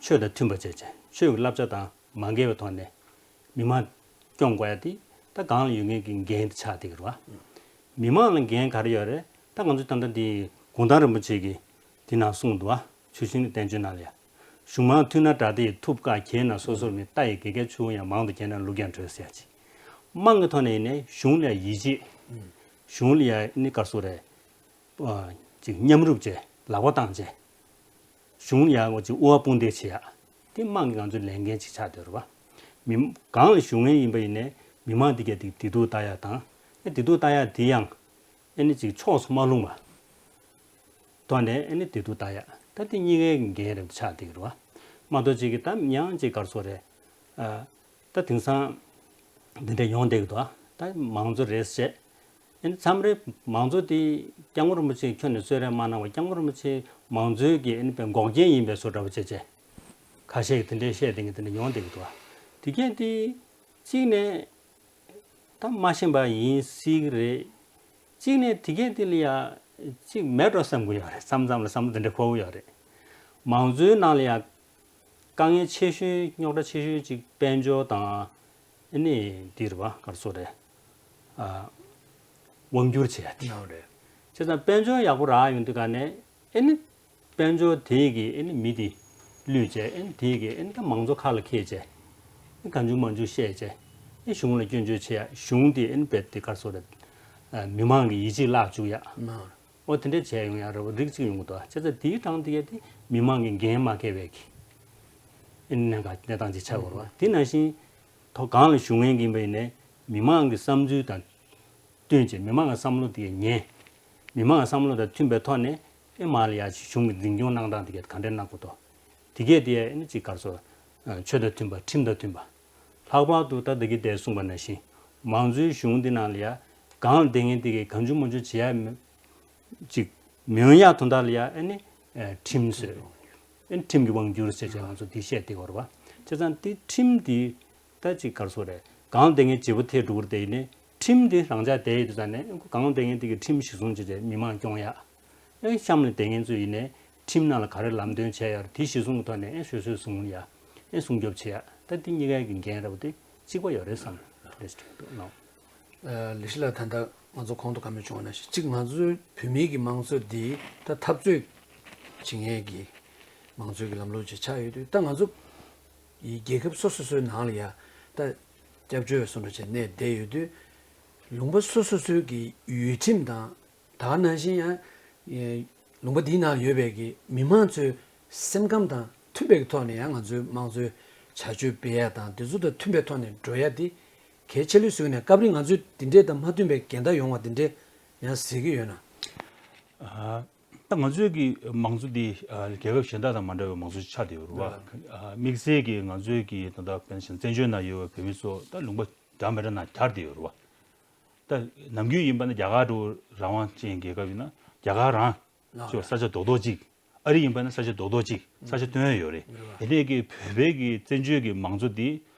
ཆོས་དང་མཐུན་པ་བྱས་བྱས་ཆོས་ཀྱི་བསླབ་བྱ་དང་མ་འགལ་བའི་ཐོག་ནས་མི་མང་སྐྱོང་དགོས་ཡ་དེ་ད་གང་ལ་ཡོད་མཁན་གྱི་འགན་དེ་ཆགས་བསྡད་ཀྱི་རེད་བ། མི་མང་ལ་འགན་ག་རེ་ཡོད་རེད། ད་ང་ཚོ་ད་ལྟ་འདི་གུང་ཐང་རིན་པོ་ཆེ་གིས་འདི་ནང་གསུངས་འདུག་བ། ཆུ་ཤིང་བསྟན་བཅོས་ནང་ལ་ཡ། གཞུང་མང་མཐུན་ན་དགྲ་སྡེ་ཡི། ཐུབ་དཀའ་གྱེས་ན་སོ་སོར་མེད། རྟ་ཡི་དགེ་རྒྱས་ཆུ་བོ་ཡང་། མང་དུ་གྱེས་ན་ལུག་ཀྱང་བྲོས་ཟེར་ཡ་ཅིག་དམངས་ཀྱི་ཐོག་ནས་ཡིན་ནའི་གཞུང་ལ་ཡ་ཡིད་ཆེས། གཞུང་ལ་ཡ་ནི་ག་རེ་ཟེར་རེད། ཨ་ཅིག་མཉམ་རུབ་བྱས་ལག་པ་བཏང་བྱས། གཞུང་ལ་ཡ་ཅིག་དབུ་བ་དཔུང་འདེགས་བྱེད་ཡ། དེ་དམངས་ཀྱི་ང་ཚོའི་ལས་འགན་ཅིག་ཆགས་བསྡད་རེད་བ། མི་གང་ལ་ཞུ་མཁན་ཡིན་པ་ཡིན་ནའི་མི་མང་དེ་གས་དེ་བདེ་སྡུག་ལྟ་ཡ་དང་། ཨེ་བདེ་སྡུག་ལྟ་ཡ་དེ་ཡང་ཨེ་ནི་ཅིག་ཕྱོགས་སུ་མ་ལྷུང་བ། ཐོག་ནས་ཨ་ནི་བདེ་སྡུག་ལྟ་ཡ། ད་དེ་གཉིས་ཀའི་འགན་རེད་ཆགས་བསྡད་ཀྱི་རེད་བ། མ་གཏོགས་ཅིག་གིས་ད་ཡང་ཅིག་ག་རེ་ཟེར་རེད། ཨ། ད་དེང་སང་འདི་འདྲ་ཡོང་བསྡད་ཀྱི་འདུག་ད་མང་གཙོ་རེད་ཟེར། ཨ་ནི་མཚམས་རེ་མང་གཙོ་དེ་སྐྱབས་མགོན་རིན་པོ་ཆེས་ཁྱོན་ནས་གསོལ་རས་མ་གནང་བ། སྐྱབས་མགོན་རིན་པོ་ཆེ་མང་གཙོའི་གི་ཨ་ནི་དཔེ་འགོག་རྐྱེན་ཡིན་པའི་བཟོ་འདྲ་པོ་བྱས་བྱས། ཁ་ཤས་ཀྱིས་དེ་འདྲའི་བཤད་བསྡད་མཁན་དེ་འདྲ་ཡོང་བསྡད་ཀྱི་འདུག་དེ་གས་དེ་གཅིག་ནས། ད་མ་ཤེས་པ་ཡིན་སྲིད་ཀྱི་རེད། གཅིག་ནས་དེ་གས་དེ་ལ་ཡ་གཅིག་མེད་འགྲོ་བསམ་གྱི་ཡོད་རེད། མཚམས་མཚམས་ལ་བསམ་བློ་དེ་འདྲ་འཁོར་གྱི་ཡོད་རེད། མང་གཙོའི་ནང་ལ་ཡ་དཀའ་ངལ་ཆེ་ཤོས་རྙོག་དྲ་ཆེ་ཤོས་གཅིག་དཔལ་འབྱོར་དང་ཨ་ནི་འདི་རེད་བ། ག་རེ་ཟེར་རེད། ཨ། དབང་བསྒྱུར་བྱེད་ཡ་དེ། ནའོ་རེད། བྱས་ཙང་དཔལ་འབྱོར་ཡག་པོ་རག་ཡོང་དུས་ག་ནས་ཨ་ནི། དཔལ་འབྱོར་དེ་གིས་ཨེ་ནི་མི་དེ་བསླུས་བྱས། ཨེ་ནི་དེ་གིས་ཨེ་ནི་ད་མང་གཙོ་ཁ་ལ་འཁྱེར་བྱས། ཨེ་གང་བྱུང་མང་བྱུང་བཤད་བྱས། ཨེ་གཞུང་ལ་སྐྱོན་བརྗོད་བྱེད་ཡ། གཞུང་དེ་ཨེ་ནི་རྦད་དེ་ག་རེ་ཟེར་རེད། ཨ། མི་མང་གི་ཡིད་ཆེས་བརླག་བཅུག་ཡ། ཨོ་དེ་འདྲས་བྱས་ཡོང་ཡ་རེད་བ། རིགས་གཅིག་ཡོང་གི་འདུག་བྱས་ཙང་དེའི་གྲངས་དེ་གས་དེ་མི་མང་གི་འགན་མ་འཁྱེར་བའི་གི་ཨེ་ནི་གནད་འགག་གནས་སྟངས་ཅིག་ཆགས་ཡོད་རེད་བ། དེ་ནང་བཞིན་ཐོག་གང་ལ་ཞུ་མཁན་གྱི་ཡིན་པ་ཡིན་ནའི་མི་མང་གི་བསམ་ཚུལ་དང་། བསྟུན་བྱས་མི་མང་གི་བསམ་བློ་དེ་གས་ཉན། མི་མང་གི་བསམ་བློ་དང་མཐུན་པའི་ཐོག་ནས་ཨེ་མར་ལ་ཡ་ཞིག་གཞུང་གི་འཛིན་སྐྱོང་གནང་སྟངས་དེ་གས་ག་འདྲས་གནང་དགོས་དོ། དེ་གས་དེ་ཨེ་ནི་ཅིག་ག་རེ་ཟེར། ཆོས་དང་མཐུན་པ། ཁྲིམས་དང་མཐུན་པ། ལྷག་པར་དུ་ད་ད་གིན་དེ་གསུངས་པ་ནང་བཞིན་མང་གཙོའི་གཞུང་འདི་ནང་ལ་ཡ་གང་ལ་བསྡད་མཁན་དེ་གས་གང་བྱུང་མང་བྱུང་བྱེད་ཡ་མེད། ཅིག་མི་ཡོང་ཡ་དོན་དག་ལ་ཡ་ཨེ་ནི་ཁྲིམས་བཟོས། ཨེ་ནི་ཁྲིམས་ཀྱི་དབང་བསྒྱུར་བྱས་བྱས་ང་ཚོ་འདི་བཤད་བསྡད་ཡོད་རེད་བ། བྱས་ཙང་དེ་ཁྲིམས་འདི། ད་ཅིག་ག་རེ་ཟེར་རེད། གང་ལ་བསྡད་མཁན་བརྗེ་པོ་ཐེབས་འགྲོ་གི་རེད། དེ་ཡིན་ནའི་ཁྲིམས་དེ་རང་འཇགས་བསྡད་ཡོད་དུས་ཙང་ནས་གང་ལ་བསྡད་མཁན་དེ་གི་ཁྲིམས་གཞི་བཟུང་བྱས་བྱས་མི་མང་སྐྱོང་ཡ། ཨེ་གཤམ་ལ་བསྡད་མཁན་ཚོ་ཡིན་ནའི་ཁྲིམས་ནང་ལ་ག་རེ་ལམ་སྟོན་བྱས་ཡོད་རེད། དེ་གཞི་བཟུང་གི་ཐོག་ནས་ཨེ་ཤོད་སོད་བཟུང་ཡ། ཨེ་སྲུང་སྐྱོབ་བྱེད་ཡ། ད་དེ་གཉིས་ཀའི་གི་འགན་འདྲ་པོ་དེ་གཅིག་པ་ཡོད་རེད་བསམ་རེད་ཅེས་འདུག་ནོ། ལི་ཤི་ལ་ད་ལྟ་ང་ཚོ་གོང་དུ་བཀའ་མོལ་བྱུང་བ་ནང་བཞིན་གཅིག་ང་ཚོའི་བོད་མིའི་གི་དམངས་གཙོ་འདི་ད་འཐབ་རྩོད་བྱེད་མཁན་གི་དམངས་གཙོའི་གི་ལམ་ལུགས་ཅིག་ཆགས་ཡོད་དུས། ད་ང་ཚོ་ཡི་རྒྱལ་ཁབ་སོ་སོ་སོའི་ནང་ལ་ཡ་ད་སྐྱབས་བཅོལ་བའི་བཟོ་འདྲ་བྱས་གནས་བསྡད་ཡོད་དུས། ལུང་པ་སོ་སོ་སོའི་གི་ཡུལ་ཁྲིམས་དང་། ད་ག་ནང་བཞིན་ཡང་ལུང་པ་འདིའི་ནང་ཡོད་པའི་གི་མི་མང་ཚོའི་སེམས་ཁམས་དང་མཐུན་པའི་གི་ཐོག་ནས་ཡང་ང་ཚོའི་དམངས་གཙོའི་བྱ་སྤྱོད་སྤེལ་ཡ་དང་དེ་ཚོ་དང་མཐུན་པའི་ཐོག་ནས་འགྲོ་ཡ་དེ་གལ་ཆེ་ལོས་བཟོས་ནས། སྐབས་རིང་ང་ཚོས་འདི་འདྲས་དང་མ་མཐུན་པའི་འགལ་ཟླ་ཡོང་བ་འདི་འདྲས་ཡང་གཟིགས་ཀྱི་ཡོད་ན། ཨ། ད་ང་ཚོའི་གི་མང་གཙོ་འདི་ཨ་རྒྱལ་ཁབ་གཞན་དག་དང་མ་འདྲ་བའི་མང་གཙོ་ཆགས་བསྡད་ཡོད་རེད་བ། ཨ། དམིགས་བསལ་གྱི་ང་ཚོའི་གི་ད་ལྟ་དཔེར་ན་བཙན་བྱོལ་ནང་ཡོད་པའི་བོད་མི་ཚོ་ད་ལུང་པ་འདྲ་མི་འདྲ་ནང་གྱར་བསྡད་ཡོད་རེད་བ། ད་ནམ་རྒྱུན་ཡིན་པ་ན་རྒྱ་གར་འདྲ་བོ་རང་དབང་ཅན་རྒྱལ་ཁབ་ཡིན་ན་རྒྱ་གར་རང་ལ་ཅོ་ས་ཆ་རྡོག་རྡོག་ཅིག་ཨ་རི་ཡིན་པ་ན་ས་ཆ་རྡོག་རྡོག་ཅིག་ས་ཆ་བཏོན་ཡོད་རེད། དེ་ནས་ཀྱི་བོད་པའི་གི་བཙན་བྱོལ་གྱི་མང་གཙོ་འདི་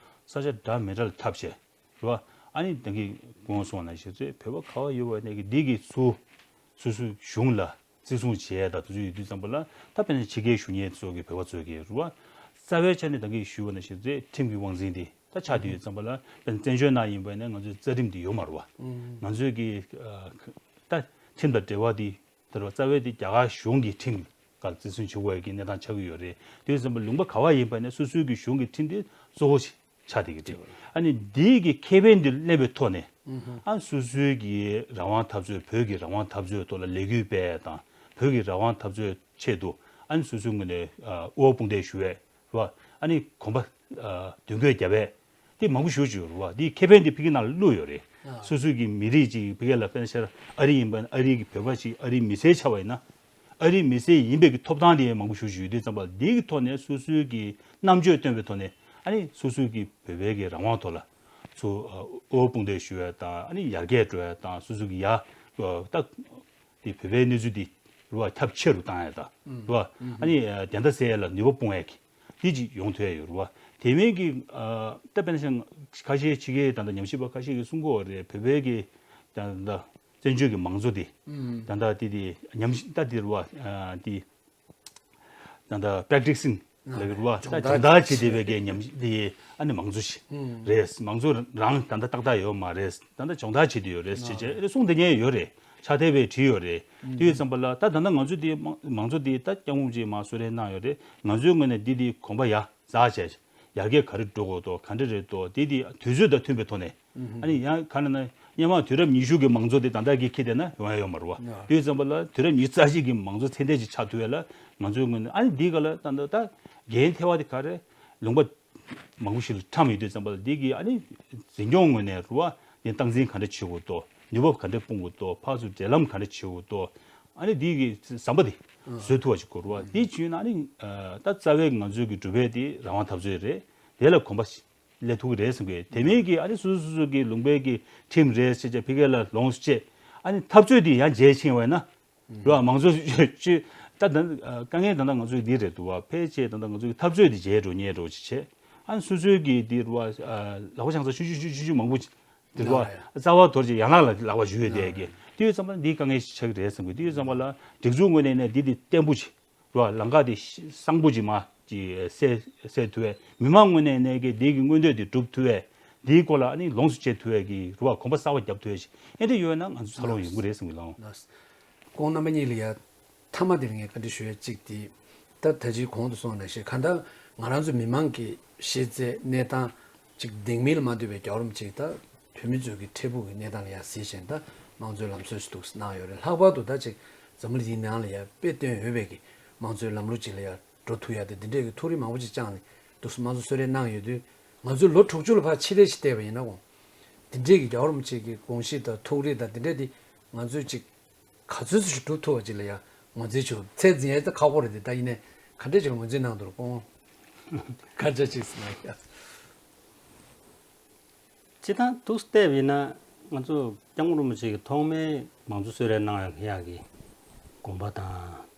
ས་ཆ་འདྲ་མི་འདྲ་ལ་འཐབ་བྱས་རེད་བ། ཨ་ནི་ད་གིན་གོང་སོང་ན་ཞེས་ཚེ་བོད་པ་ག་བ་ཡོད་པ་ནས་ཀྱི་འདི་གི་སུ་སུ་སུ་གཞུང་ལ་བརྩི་སྲུང་བྱས་ད་དུ་ཚོད་ཡོད་དུས་ཙམ་པ་ལ། ད་དཔེར་ན་ཕྱི་རྒྱལ་བཞུགས་མཁན་ཚོ་གི་བོད་པ་ཚོ་གི་རེད་བ། རྩ་བའི་ཆ་ནས་ད་གིན་ཞུས་པ་ན་ཞེས་ཚེ་ཁྲིམས་ཀྱི་དབང་འཛིན་འདི། ད་ཆགས་བསྡད་ཡོད་ཙམ་པ་ལ། བཙན་བྱོལ་ནང་ཡིན་པ་ན་ང་ཚོའི་རྩ་ཁྲིམས་དེ་ཡོད་མ་རེད་བ། ང་ཚོའི་གི་ད་ཁྲིམས་དང་འབྲེལ་བ་དེ་ད་རེད་བ། རྩ་བའི་དེ་རྒྱ་གར་གཞུང་གི་ཁྲིམས་སྒང་བརྩི་སྲུང་བྱེད་དགོས་ཀྱི་གནས་སྟངས་ཆགས་ཀྱི་ཡོད་རེད། དེ་ཡོད་ཙམ་པ་ལུང་པ་ག་བ་ཡིན་པ་ན་སོ་སོའི་གི་གཞུང་གི་ཁྲིམས་དེ་གཙོ་བོ་ཞིག་ཆགས་བསྡད་ཀྱི་རེད། ཨ་ནི་འདིའི་གི་ཁེ་ཕན་དེ་ལེན་པའི་ཐོག་ནས། ཨ་སོ་སོའི་གི་རང་དབང་འཐབ་རྩོད། བོད་ཀྱི་རང་དབང་འཐབ་རྩོད་ཐོག་ལ་ལས་འགུལ་སྤེལ་ཡ་དང་། བོད་ཀྱི་རང་དབང་འཐབ་རྩོད་ཆེད་དུ་ཨ་ནི་སོ་སོའི་ངོས་ནས་ཨ་དབུ་བ་དཔུང་འདེགས་ཞུ་ཡས་རེད་བ། ཨ་ནི་གོམ་པ་ཨ་མདུན་སྐྱོད་རྒྱབ་ཡས་དེ་མང་པོ་ཞེ་པོ་ཅིག་ཡོད་རེད་བ། དེའི་ཁེ་ཕན་དེ་ཕ་གིའི་ནང་ལ་བླུགས་ཡོད་རེད། ཨ་སོ་སོའི་གི་མི་རིགས་ཅིག་ཕ་གི་ལ་དཔེར་ན་ཆ་ཨ་རི་ཡིན་པ་ན། ཨ་རི་གི་བོད་པ་ཅིག་ཨ་རིའི་མི་སེར་ཆགས་པ་ཡིན་ན། ཨ་རིའི་མི་སེར་ཡིན་པའི་གི་ཐོབ་ཐང་དེ་མང་པོ་ཞེ་པོ་ཅིག་ཡོད་དུས་ཙམ་པ། དེའི་གི་ཐོག་ནས་སོ་སོའི་གི་རྣམ་དཔྱོད་བཏོན་པའི་ཐོག་ནས། ཨ་ནི་སོ་སོའི་གི་བོད་པའི་གི་རང་དབང་ཐོག་ལ་ཚུར་ཨ་དབུ་བ་དཔུང་འདེགས་ཞུ་ཡ་དང་། ཨ་ནི་ཡར་རྒྱས་འགྲོ་ཡ་དང་། སོ་སོའི་གི་ཡ་ཨ་ད་དེ་བོད་པའི་གནས་ཚུལ་འདི་རེད་བ། ཁྱབ་ཆེ་རུ་བཏང་ཡ་དང་རེད་བ། ཨ་ནི་ཨ་བདེན་མཐའ་གསལ་ཡ་ལ་ནུས་པ་སྤུངས་ཡ་གི་དེ་ཅིག་ཡོང་ཐུབ་ཡ་ཡོད་རེད་བ། དེ་མིན་གྱི་ཨ་ད་དཔེར་ན་ཆ་ཁ་ཤས་ཕྱི་རྒྱལ་ད་ལྟ་ཉམས་ཞིབ་པ་ཁ་ཤས་ཀྱིས་གསུང་གི་ཡོད་རེད། བོད་པའི་གི་ད་ལྟ་བཙན་བྱོལ་གྱི་མང་གཙོ་དེ་ད་ལྟ་དེ་དེ་ཉམས་ཞིབ་ད་དེ་རེད་བ། ཨ་དེ་ད་ལྟ་པེ་རེག་ཊི་སིང་ལབ་ཀྱི་རེད་བ། ད་སྦྱོང་བརྡར་བྱེད་བསྡད་པའི་གི་ཉམས་ཞིབ་དེ་ཨ་ནི་མང་གཙོ་ཞིག་རེད། མང་གཙོ་རང་ད་ལྟ་ཏག་ཏག་ཡོད་མ་རེད། ད་ལྟ་སྦྱོང་བརྡར་བྱེད་བསྡད་ཡོད་རེད་ཟེར་བྱས་ཨ་ནི་གསུང་དེ་ཉན་ཡོད་རེད། ཕྱག་དེབ་བྲིས་ཡོད་རེད། དེ་ཡོད་ཙམ་པ་ལ་ད་ད་ལྟ་ང་ཚོ་དེ་མང་མང་གཙོ་དེ་ད་སྐྱབས་མགོན་རིན་པོ་ཆེས་མར་གསོལ་རས་གནང་ཡོད་རེད། ང་ཚོའི་ངོས་ནས་འདི་དེ་གོམ་པ་ཡར་འཛེགས་བྱས། ཡར་རྒྱས་ག་རེ་འགྲོ་དགོས་འདུག་ག་འདྲ་རེད་འདུག་དེ་དེ་དུས་ཚོད་དང་མཐུན་པའི་ཐོག་ནས། ཨ་ནི་ཡང་ག་རེ་ན་སྔོན་མ་དུས་རབས་ཉི་ཤུ་གི་མང་གཙོ་དེ་ད་ལྟ་གི་འཁྱེར་བསྡད་ན་ཡོང་ཡ་ཡོད་མ་རེད་བ། དེ་ཡོད་ཙམ་པ་ལ་དུས་རབས་ཉི་ཤུ་རྩ་གཅིག་གི་མང་གཙོ་ཚད་ལྡན་ཅིག་ཆགས་ཐུབ་ཡ་ལ་ང་ཚོའི་ངོས་ནས། ཨ་ནི་འདི་ག་ལ་ད་ལྟ་ད་འགན་ཐེ་བ་དེ་ག་རེ་ལུང་པ་མང་པོ་ཞིག་ལ་འཁྲམ་ཡོད་དུས་ཙམ་པ་ལ། འདི་གི་ཨ་ནི་འཛིན་སྐྱོང་ངོས་ནས་རེད་བ། འདི་སྟངས་འཛིན་ག་འདྲ་བྱེད་དགོས་འདུག་ནུས་པ་ག་འདྲ་སྤུངས་དགོས་འདུག་ཕར་ཚུར་འབྲེལ་ལམ་ག་འདྲ་བྱེད་དགོས་འདུག་ཨ་ནི་འདི་གི་ཟམ་པ་དེ་བཟོ་ཐུབ་པ་ཞིག་དགོས་རེད་བ། འདི་བྱུང་ན་ཨ་ནི་ཨ་ད་རྩ་བའི་ང་ཚོའི་གི་སྒྲུབ་པའི་དེ་རང་དབང་འཐབ་རྩོད་རེད། དེ་ལ་གོམ་པ་སླེབས་ཐུབ་ཀྱི་རེད་བསམ་གི། དེ་མིན་གྱི་ཨ་ནི་སོ་སོ་སོ་སོ་གི་ལུང་པའི་གི་ཁྲིམས་རེད་ཟེར་བྱས་ཕ་གི་ལ་ལོངས་སུ་སྤྱད། ཨ་ནི་འཐབ་རྩོད་དེ་ཡར་འཇལ་ཕྱིན་པ་ཡིན་ན་རེད་བ། མང་གཙོ་ཅིག་ད་ད་དཀའ་ངལ་ད་ལྟ་ང་ཚོའི་འདི་རེད་འདུག་བ། ཕལ་ཆེར་ད་ལྟ་ང་ཚོའི་འཐབ་རྩོད་དེ་འཇལ་འགྲོ་ཉེ་འགྲོ་ཅིག་བྱས། ཨ་ནི་སོ་སོའི་གི་འདི་རེད་བ། ལག་པ་འཆང་ས་ཆུང་ཆུང་ཆུང་ཆུང་མང་པོ་འདི་རེད་བ། རྩ་བ་དོར་བྱས་ཡན་ལག་ལ་ལག་པ་གཞུ་ཡས་དེ་གི་དེ་ཡོད་ཙམ་པ་འདི་དཀའ་ངལ་ཞིག་ཆགས་ཀྱི་རེད་བསམ་གི། དེ་ཡོད་ཙམ་པ་ལ་སྒྲིག་འཛུགས་ངོས་ནས་ནས་འདི་དེ་བརྟན་པོ་ཅིག་རེད་བ། ལམ་ཁ་དེ་གསང་པོ་ཅིག་མར་ཅིག་སེལ་སེལ་ཐུབ་པས། མི་མང་ངོས་ནས་ནས་ཀྱི་དེ་གི་མངོན་འདོད་དེ་སྒྲུབ་ཐུབ་པས། དེའི་སྐོར་ལ་ཨ་ནི་ལོངས་སུ་སྤྱད་ཐུབ་པའི་གི་རེད་བ། གོམ་པ་གསར་པ་རྒྱབ་ཐུབ་པའི་ཞིག་ཨེ་འདྲ་ཡོད་ན་ང་ཚོ་འཚར་ལོངས་ཡོང་གི་རེད་བསམ་གི་ལགས། ལགས། ཁོང་རྣམ་པ་གཉིས་ལ་ཡ་མཐའ་མ་དེར་ངས་བཀའ་འདྲི་ཞུ་ཡ་གཅིག་དེ། ད་ད་ཅིའི་གོང་དུ་སོང་ནང་བཞིན་གང་ལྟར་ང་རང་ཚོ་མི་མང་གི་ཤེས་ཚད་གནས་སྟངས་ཅིག་བདེན་མིན་ལ་མ་ལྟོས་པའི་རྒྱལ་བ་རིན་པོ་ཆེ་ད་བོད་མི་ཚོའི་གི་འཕྲལ་ཕུགས་ཀྱི་གནས་སྟངས་ལ་ཡ་གཟིགས་བཞིན་ད་དམངས་གཙོའི་ལམ་སྲོལ་ཞིག་འདུག་གནང་ཡོད་རེད། ལྷག་པར་དུ་ད་ཅིག་འཛམ་བུ་གླིང་འདིའི་ནང་ལ་ཡ་དཔེ་སྟོན་འོས་པའི་གི་དམངས་གཙོའི་ལམ་ལུགས་ཅིག་ལ་ཡ་འགྲོ་ཐུབ་ཡ་དེ་འདི་འདྲས་ཀྱི་ཐུགས་རེ་མང་པོ་ཅིག་བཅངས་ནས་འདུག་སེ་དམངས་གཙོ་གསོལ་རས་གནང་ཡོད་དུས། ང་ཚོས་ལོ་དྲུག་ཅུ་ལ་ཕར་ཕྱི་བལྟས་ཤིག་བལྟས་པ་ཡིན་ན་འོང་། འདི་འདྲས་ཀྱི་རྒྱལ་བ་རིན་པོ་ཆེ་གི་དགོངས་གཞི་དང་ཐུགས་རེ་དང་འདི་འདྲས་དེ་ང་ཚོས་ཅིག་ག་ཚོད་ཅིག་སྒྲུབ་ཐུབ་པ་ཅིག་ལ་ཡ་ངོས་འཛིན་བྱེད། ཚད་འཛིན་ཡ་དེ་ཁག་པོ་རེད་དེ། ད་ཡིན་ནའི་ག་འདྲས་ཅིག་ལ་ངོས་འཛིན་གནང་འདུག་སྐུ་ངོ། སྐར་ཆ་གཅིག་ཙམ་གནང་ཡ། སྤྱིར་བཏང་འདུག་སེ་བལྟས་པ་ཡིན་ན་ང་ཚོ་སྐྱབས་མགོན་རིན་པོ་ཆེ་གི་ཐོག་མའི་མང་གཙོ་གསོལ་རས་གནང་ཡག་གི་དགོངས་པ་དང་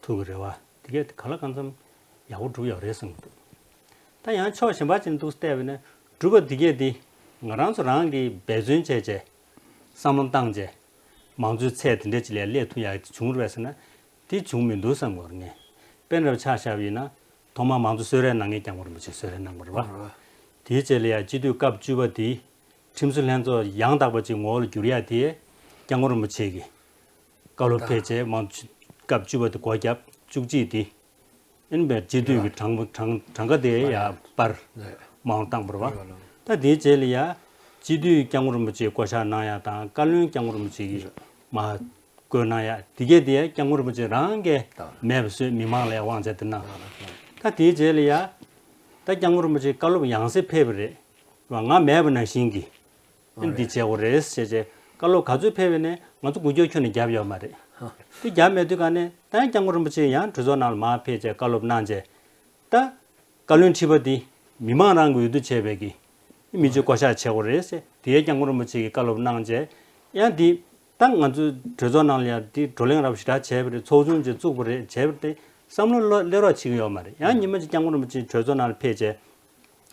ཐུགས་ཀྱི་རེ་བ་དེ་གས་དེ་ག་ལ་གང་འཚམ་ཡག་པོ་བསྒྲུབས་ཡོད་རེད་བསམ་གྱི་འདུག་ད་ཡང་ཕྱོགས་གཞན་པ་ཅིག་ནས་འདུག་སེ་བལྟས་པ་ཡིན་ན་སྒྲུབ་པ་དེ་གས་དེ་ང་རང་ཚོ་རང་གིས་འབད་བརྩོན་བྱས་བྱས་བསམ་བློ་བཏང་བྱས་མང་གཙོའི་ཚད་དེ་འདྲ་ཅིག་ལ་སླེབས་ཐུབ་ཡག་བྱུང་རེད་པས་ཟེར་ན། དེ་བྱུང་མི་འདུག་བསམ་གྱི་ཡོད་རེད་ངས། དཔེ་འདྲ་ཆ་བཞག་པ་ཡིན་ན། ཐོག་མར་མང་གཙོ་གསོལ་རས་གནང་མཁན་སྐྱབས་མགོན་རིན་པོ་ཆེས་གསོལ་རས་གནང་བ་རེད་བ། དེའི་རྗེས་ལ་ཡང་སྤྱི་འཐུས་སྐབས་བཅུ་པ་དེ་ཁྲིམས་བཟོ་ལྷན་ཚོགས་ཡང་དག་པ་ཅིག་ངོ་བོ་ལ་བསྒྱུར་ཡ་དེ་སྐྱབས་མགོན་རིན་པོ་ཆེ་གིས་བཀའ་སློབ་ཕེབས་རྗེས་མང་གཙོ་སྐབས་བཅུ་པ་དེ་སྒོ་བརྒྱབ། བཅུ་གཅིག་དེ་ཨིན་པའི་སྤྱི་འཐུས་ཀྱི་གྲངས་གྲངས་གྲངས་ཀ་དེ་ཡང་སྤར་མང་བཏང་བ་རེད་བ། ད་དེའི་རྗེས་ལ་ཡང་སྤྱི་འཐུས་སྐྱབས་མགོན་རིན་པོ་ཆེས་བསྐོ་བཞག་གནང་ཡ་དང་བཀའ་བློན་སྐྱབས་མགོན་རིན་པོ་ཆེ་གིས་མར་བསྐོས་གནང་ཡ་དེ་གས་དེ་སྐྱབས་མགོན་རིན་པོ་ཆེ་རང་གིས་མེད་པ་བཟོས། མི་མང་ལ་ཡང་དབང་ཆ་དེ་གནང་། ད་དེའི་རྗེས་ལ་ཡ་ད་སྐྱབས་མགོན་རིན་པོ་ཆེ་བཀའ་སློབ་ཡང་སེ་ཕེབས་པ་རེད་བ། ང་མེད་པ་ནང་བཞིན་གྱི་འདི་བྱེད་དགོས་རེད་ཟེར་བྱས་བཀའ་སློབ་ག་ཚོད་ཕེབས་པ་ནས་ང་ཚོ་འགུལ་སྐྱོད་ཁྱོན་ནས་བརྒྱབ་ཡོད་མ་རེད། དེ་བརྒྱབ་མེད་དུས་ག་ནས་ད་ཡང་སྐྱབས་མགོན་རིན་པོ་ཆེ་ཡང་གྲོས་ཚོགས་ནང་ལ་མར་ཕེབས་བྱས་བཀའ་སློབ་གནང་བྱས། ད་བཀའ་བློན་ཁྲི་པ་འདི་མི་མང་རང་གི་འོས་བསྡུ་བྱས་པའི་གི་མི་སྤྱི་བསྐོ་བཞག་བྱེད་དགོས་རེད་ཟེར། དེའི་སྐྱབས་མགོན་རིན་པོ་ཆེ་གིས་བཀའ་སློབ་གནང་བྱས། ཡང་འདི་ད་ང་ཚོའི་གྲོས་ཚོགས་ནང་ལ་ཡང་འདི་བགྲོ་གླེང་རབ་ཞེ་དྲག་བྱས་པ་རེད། ཚོགས་ཆུང་ཅིག་བཙུགས་པ་རེད། བྱས་པ་དེ་བསམ་བློ་སླེབས་རོགས་བྱེད་ཀྱི་ཡོད་མ་རེད། ཡང་ཉི་མ་གཅིག་སྐྱབས་མགོན་རིན་པོ་ཆེ་གྲོས་ཚོགས་ནང་ལ་ཕེབས་བྱས།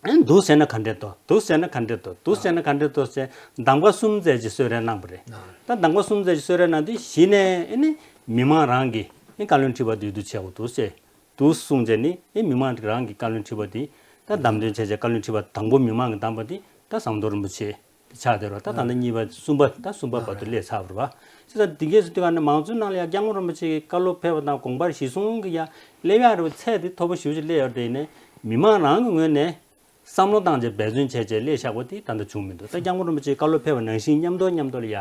ཨེ་འདུག་ཟེར་ན་ག་འདྲས་འདུག་འདུག་ཟེར་ན་ག་འདྲས་འདུག་འདུག་ཟེར་ན་ག་འདྲས་འདུག་ཟེར་གདམ་ག་གསུམ་ཙམ་ཅིག་གསོལ་རས་གནང་བ་རེད། ད་གདམ་ག་གསུམ་ཙམ་ཅིག་གསོལ་རས་གནང་དུས་གཞི་ནས་ཨེ་ནི་མི་མང་རང་གིས་ཨེ་བཀའ་བློན་ཁྲི་པ་འདི་འོས་བསྡུ་བྱེད་དགོས་འདུག་ཟེར། འདུག་གསུངས་བྱས་ནི་ཨེ་མི་མང་རང་གི་བཀའ་བློན་ཁྲི་པ་འདི་ད་བདམས་ཐོན་བྱས་བྱས་བཀའ་བློན་ཁྲི་པ་དང་པོ་མི་མང་གིས་བདམས་པ་འདི་ ད་ཟམ་གདོང་རིན་པོ་ཆེ་ཆགས་བསྡད་རོགས། ད་ད་ལྟ་གཉིས་པ་གསུམ་པ་ད་གསུམ་པ་བར་དུ་སླེབས་ཚར་བ་རེད་བ། བྱས་ཙང་འདི་གས་སུ་དུས་ག་ནས་མང་གཙོའི་ནང་ལ་ཡང་སྐྱབས་མགོན་རིན་པོ་ཆེ་གི་བཀའ་སློབ་ཕེབས་པ་དང་དགོངས་པ་གཞིར་བཟུང་གི་ཡང་སླེབས་ཡག་རེད་བ། ཚད་དེ་མཐོ་པོ་ཞེ་པོ་ཅིག་སླེབས་ཡོད་རེད། ཡིན་ནའི་མི་མང་རང་གི་ངོས་ནས་བསམ་བློ་བཏང་བྱས་འབད་བརྩོན་བྱས་བྱས་སླེབས་བཞག་པ་དེ་ད་ལྟ་བྱུང་མི་འདུག་ད་སྐྱབས་མགོན་རིན་པོ་ཆེ་བཀའ་སློབ་ཕེབས་པ་ནང་བཞིན་མཉམ་དུ་མཉམ་དུ་ལ་ཡ་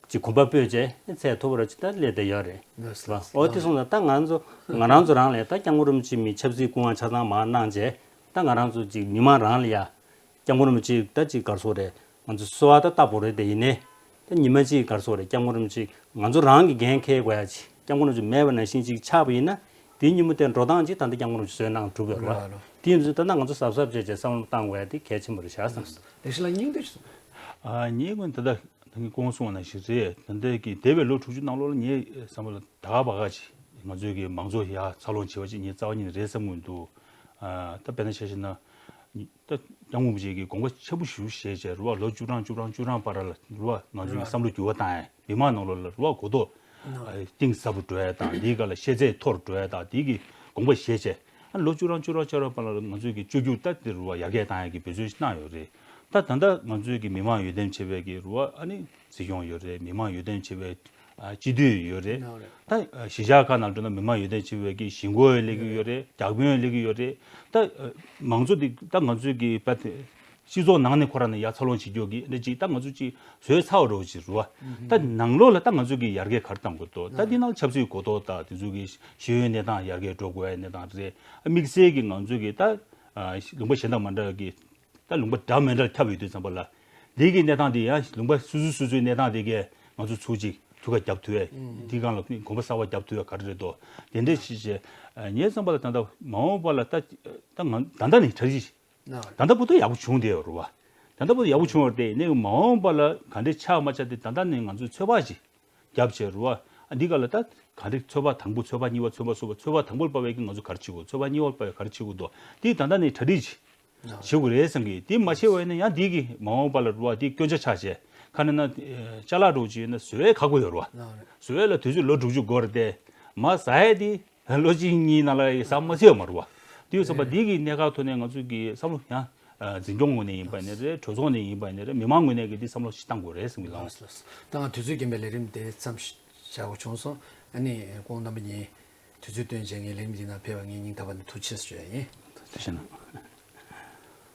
ཅིག་གོམ་པ་སྤོས་བྱས་ཚད་མཐོ་པོ་ར་ཅིག་ད་སླེབས་བསྡད་ཡོད་རེད། ལགས་སོ། ལགས་སོ། འོ་དེ་སོང་ཙང་ད་ང་ཚོ་ང་རང་ཚོ་རང་ལ་ད་སྐྱབས་མགོན་རིན་པོ་ཆེ་མི་ཆབ་སྲིད་སྐུ་དབང་ཆ་ཚང་མར་གནང་བྱས་ད་ང་རང་ཚོ་ཅིག་མི་མང་རང་ལ་ཡ་སྐྱབས་མགོན་རིན་པོ་ཆེ་ད་ཅིག་ག་རེ་ཟེར་དགོས་རེད། ང་ཚོ་གསོལ་བ་ད་བཏབ་དགོས་རེད་དེ། ཡིན་ནའི་ད་ཉི་མ་གཅིག་ག་རེ་ཟེར་དགོས་རེད། སྐྱབས་མགོན་རིན་པོ་ཆེ་ང་ཚོ་རང་གི་འགན་འཁྱེར་དགོས་ཡ་ཅིག་སྐྱབས་མགོན་རིན་པོ་ཆེ་མེད་པ་ནང་བཞིན་ཅིག་ཆགས་པ་ཡིན་ན། དེའི་ཉིན་མོ་དེ་འགྲོ་སྟངས་ཅིག་ད་ལྟ་སྐྱབས་མགོན་རིན་པོ་ཆེ་བཟོས་གནང་གྲུབ་ཡོད་རེད་བ། རེད་རེད། དེ་ཡིན་དུས་ད་ལྟ་ང་ཚོ་གཟབ་གཟབ་བྱས་བྱས་བསམ་བློ་བཏང་དགོས་ཡ་དེ་གལ་ཆེན་པོ་རེད་བཞག་བསམ་སོང་། ལེགས་བཤད་ལགས་སྙིང་འདོད་ཅིག་སོང་། ཨ་ངའི་ངོས་ནས་ད་ལྟ་ད་གིན་གོང་གསུངས་པ་ནང་བཞིན་རེད། ད་ལྟའི་གི་འདས་པའི་ལོ་དྲུག་ཅུ་ནང་ལོགས་ལ་ངའི་བསམ་པ་ལ་ད་ག་བ་ག་ཅིག་ང་ཚོའི་གི་མང་གཙོ་ཡར་འཚར་ལོངས་བྱེད་པ་ཅིག་ངའི་རྩ་བ་ཉིད་ནས་རེད་བསམ་གྱི་མི་འདུག་ཨ་ད་དཔེར་ན་ཆ་བཞག་ན། ད་སྐྱབས་མགོན་རིན་པོ་ཆེ་གིས་དགོངས་པ་ཆེན་པོ་ཞེ་པོ་བཞེས་བྱས་རེད་བ། ལོ་བཅུ་གྲངས་བཅུ་གྲངས་བཅུ་གྲངས་བར་ལ་རེད་བ། ང་ཚོའི་གི་བསམ་བློ་འགྱུར་བ་བཏང་ཡས། མི་མང་ནང་ལོགས་ལ་རེད་བ། གོ་རྟོགས་ཨ་གཏིང་ཟབ་རུ་འགྲོ་ཡས་དང་། འདིའི་སྒང་ལ་ཤེས་ཚད་མཐོ་རུ་འགྲོ་ཡས་དང་། འདིའི་གི་དགོངས་པ་བཞེས་བྱས། ཨ་ལོ་བཅུ་གྲངས་བཅུ་གྲངས་བཅུ་གྲངས་བར་ལ་ང་ཚོའི་གི་བཅོས་བསྒྱུར་ད་དེ་རེད་བ། ཡར་རྒྱས་བཏང་ཡས་ཀྱི་འབད་བརྩོན་ཞིག་གནང་ཡོད་རེད། ད་ད་ལྟ་ང་ཚོའི་གི་མི་མང་འོས་འདེམས་བྱས་པའི་གི་རེད་བ། ཨ་ནི་སྲིད་སྐྱོང་ཡོད་རེད། མི་མང་འོས་འདེམས་བྱས་པའི་ཨ་སྤྱི་འཐུས་ཡོད་རེད། ཡོད་རེད། ད་ཨ་གཞིས་ཆགས་ཁག་ནང་འགྲོ་ན་མི་མང་འོས་འདེམས་བྱས་པའི་གི་གཞིས་འགོ་ཡང་སླེབས་ཀྱི་ཡོད་རེད། བརྒྱ་དཔོན་ཡང་སླེབས་ཀྱི་ཡོད་རེད། ད་ཨ་མང་གཙོ་འདི་ད་ང་ཚོའི་གི་ད་སྤྱི་ཚོགས་ནང་ནས་ཁོ་རང་ནས་ཡར་འཚར་ལོངས་བྱེད་རྒྱུ་གི་འདི་ཅིག་ད་ང་ཚོ་ཅིག་བཟོས་ཚར་བ་འདྲ་བོ་ཅིག་རེད་བ། ད་ནང་ལོགས་ལ་ད་ང་ཚོ་གི་ཡར་རྒྱས་ག་རེ་གཏང་དགོས་འདུག་ད་འདི་ནང་ཆབ་སྲིད་གོ་རྟོགས་དང་དེ་ཚོ་གི་ཤེས་ཡོན་གནས་སྟངས་ཡར་རྒྱས་འགྲོ་དགོས་ཡ་གནས་སྟངས་རེད། དམིགས་བསལ་གྱི་ང་ཚོ་གི་ད་ཨ་ལུང་པ་གཞན་དང་མ་འདྲ་བའི་གི་ད་ལུང་པ་འདྲ་མི་འདྲ་ཁྱབ་ཡོད་དུས་ཙམ་པ་ལ། འདི་གི་གནས་སྟངས་དེ་ཡང་ལུང་པ་སོ་སོ་སོ་སོའི་གནས་སྟངས་དེ་གས་ང་ཚོ་ཚུར་ཅིག་ཐུགས་ཁ་རྒྱབ་ཐུབ་ཡས། འདི་སྒང་ལ་གོམ་པ་གསར་པ་རྒྱབ་ཐུབ་ཡས་ག་རེ་རེད་དོ། དེ་འདྲས་ཤིག་བྱས། ངའི་བསམ་པ་ལ་ད་ལྟ་མ་འོངས་པ་ལ་ད་ད་ང་ད་ལྟ་ནས་གྲ་སྒྲིག་ད་ལྟ་བར་དུ་ཡག་པོ་བྱུང་བསྡད་ཡོད་རེད་བ། ད་ལྟ་བར་དུ་ཡག་པོ་བྱུང་བ་རེད་དེ། ནས་མ་འོངས་པ་ལ་ག་འདྲས་ཆགས་མ་ཆགས་དེ་ད་ལྟ་ནས་ང་ཚོས་ཚོད་དཔག་ཅིག་རྒྱབ་བྱས་རེད་བ། ཨ་འདི་ག་ལ་ད་ག་འདྲས་ཚོད་དཔག་དང་པོ་ཚོད་དཔག་གཉིས་པ་ཚོད་དཔག་གསུམ་པ། ཚོད་དཔག་དང་པོ་ལ་བབས་པའི་གི་ང་ཚོ་ག་རེ་བྱེད་དགོས། ཚོད་དཔག་གཉིས་པ་ལ་བབས་པའི་ག་རེ་བྱེད་དགོས་འདུག་དེ་ད་ལྟ་ནས་གྲ་སྒྲིག་ཅིག་བྱེད་དགོས་རེད་བསམ་གི། དེ་མ་བྱས་པ་ཡིན་ན་ཡང་དེ་གི་མ་འོངས་པ་ལ་རེད་བ། དེ་སྐྱོན་ཆ་ཆགས་བྱས་ཁ་ནས་ན་ཅ་ལག་འདྲ་བོ་ཅིག་ཡོད་ན་བཟོ་ཡས་ཁག་པོ་ཡོད་རེད་བ། བཟོ་ཡས་ལ་དུས་ཚོད་ལོ་དྲུག་ཅུ་འགོར་ཏེ་མ་ཟ་ཡས་དེ། ལོ་གཅིག་གཉིས་ནང་ལ་ཟ་མ་ཚད་མ་རེད་བ། དེ་ཡོད་ཙམ་པ་འདི་གི་གནད་འགག་ཐོག་ནས་ང་ཚོ་གི་བསམ་བློ་ཡང་འཛིན་སྐྱོང་ངོས་ནས་ཡིན་པ་ནས་རེད། གྲོས་ཚོགས་ནས་ཡིན་པ་ནས་རེད། མི་མང་ངོས་ནས་གི་འདི་བསམ་བློ་ཞིག་བཏང་དགོས་རེད་བསམ་གི་ལགས། ལགས་སོ། ལགས་སོ། ད་ང་དུས་ཚོད་རྐྱེན་པས་ལས་རིམ་དེ་མཚམས་བཞག་དགོས་བྱུང་སོང་། ཨ་ནི་སྐུ་ངོ་རྣམ་པ་གཉིས་དུས་ཚོད་བཏོན་བྱས་ངའི་ལས་རིམ་འདི་ནང་ཕེབས་པ་ངས་སྙིང་ཐག་པ་ནས་ཐུགས་རྗེ་ཆེ་ཞུ་ཡ་ཡིན། ཐུགས་རྗེ་གནང་།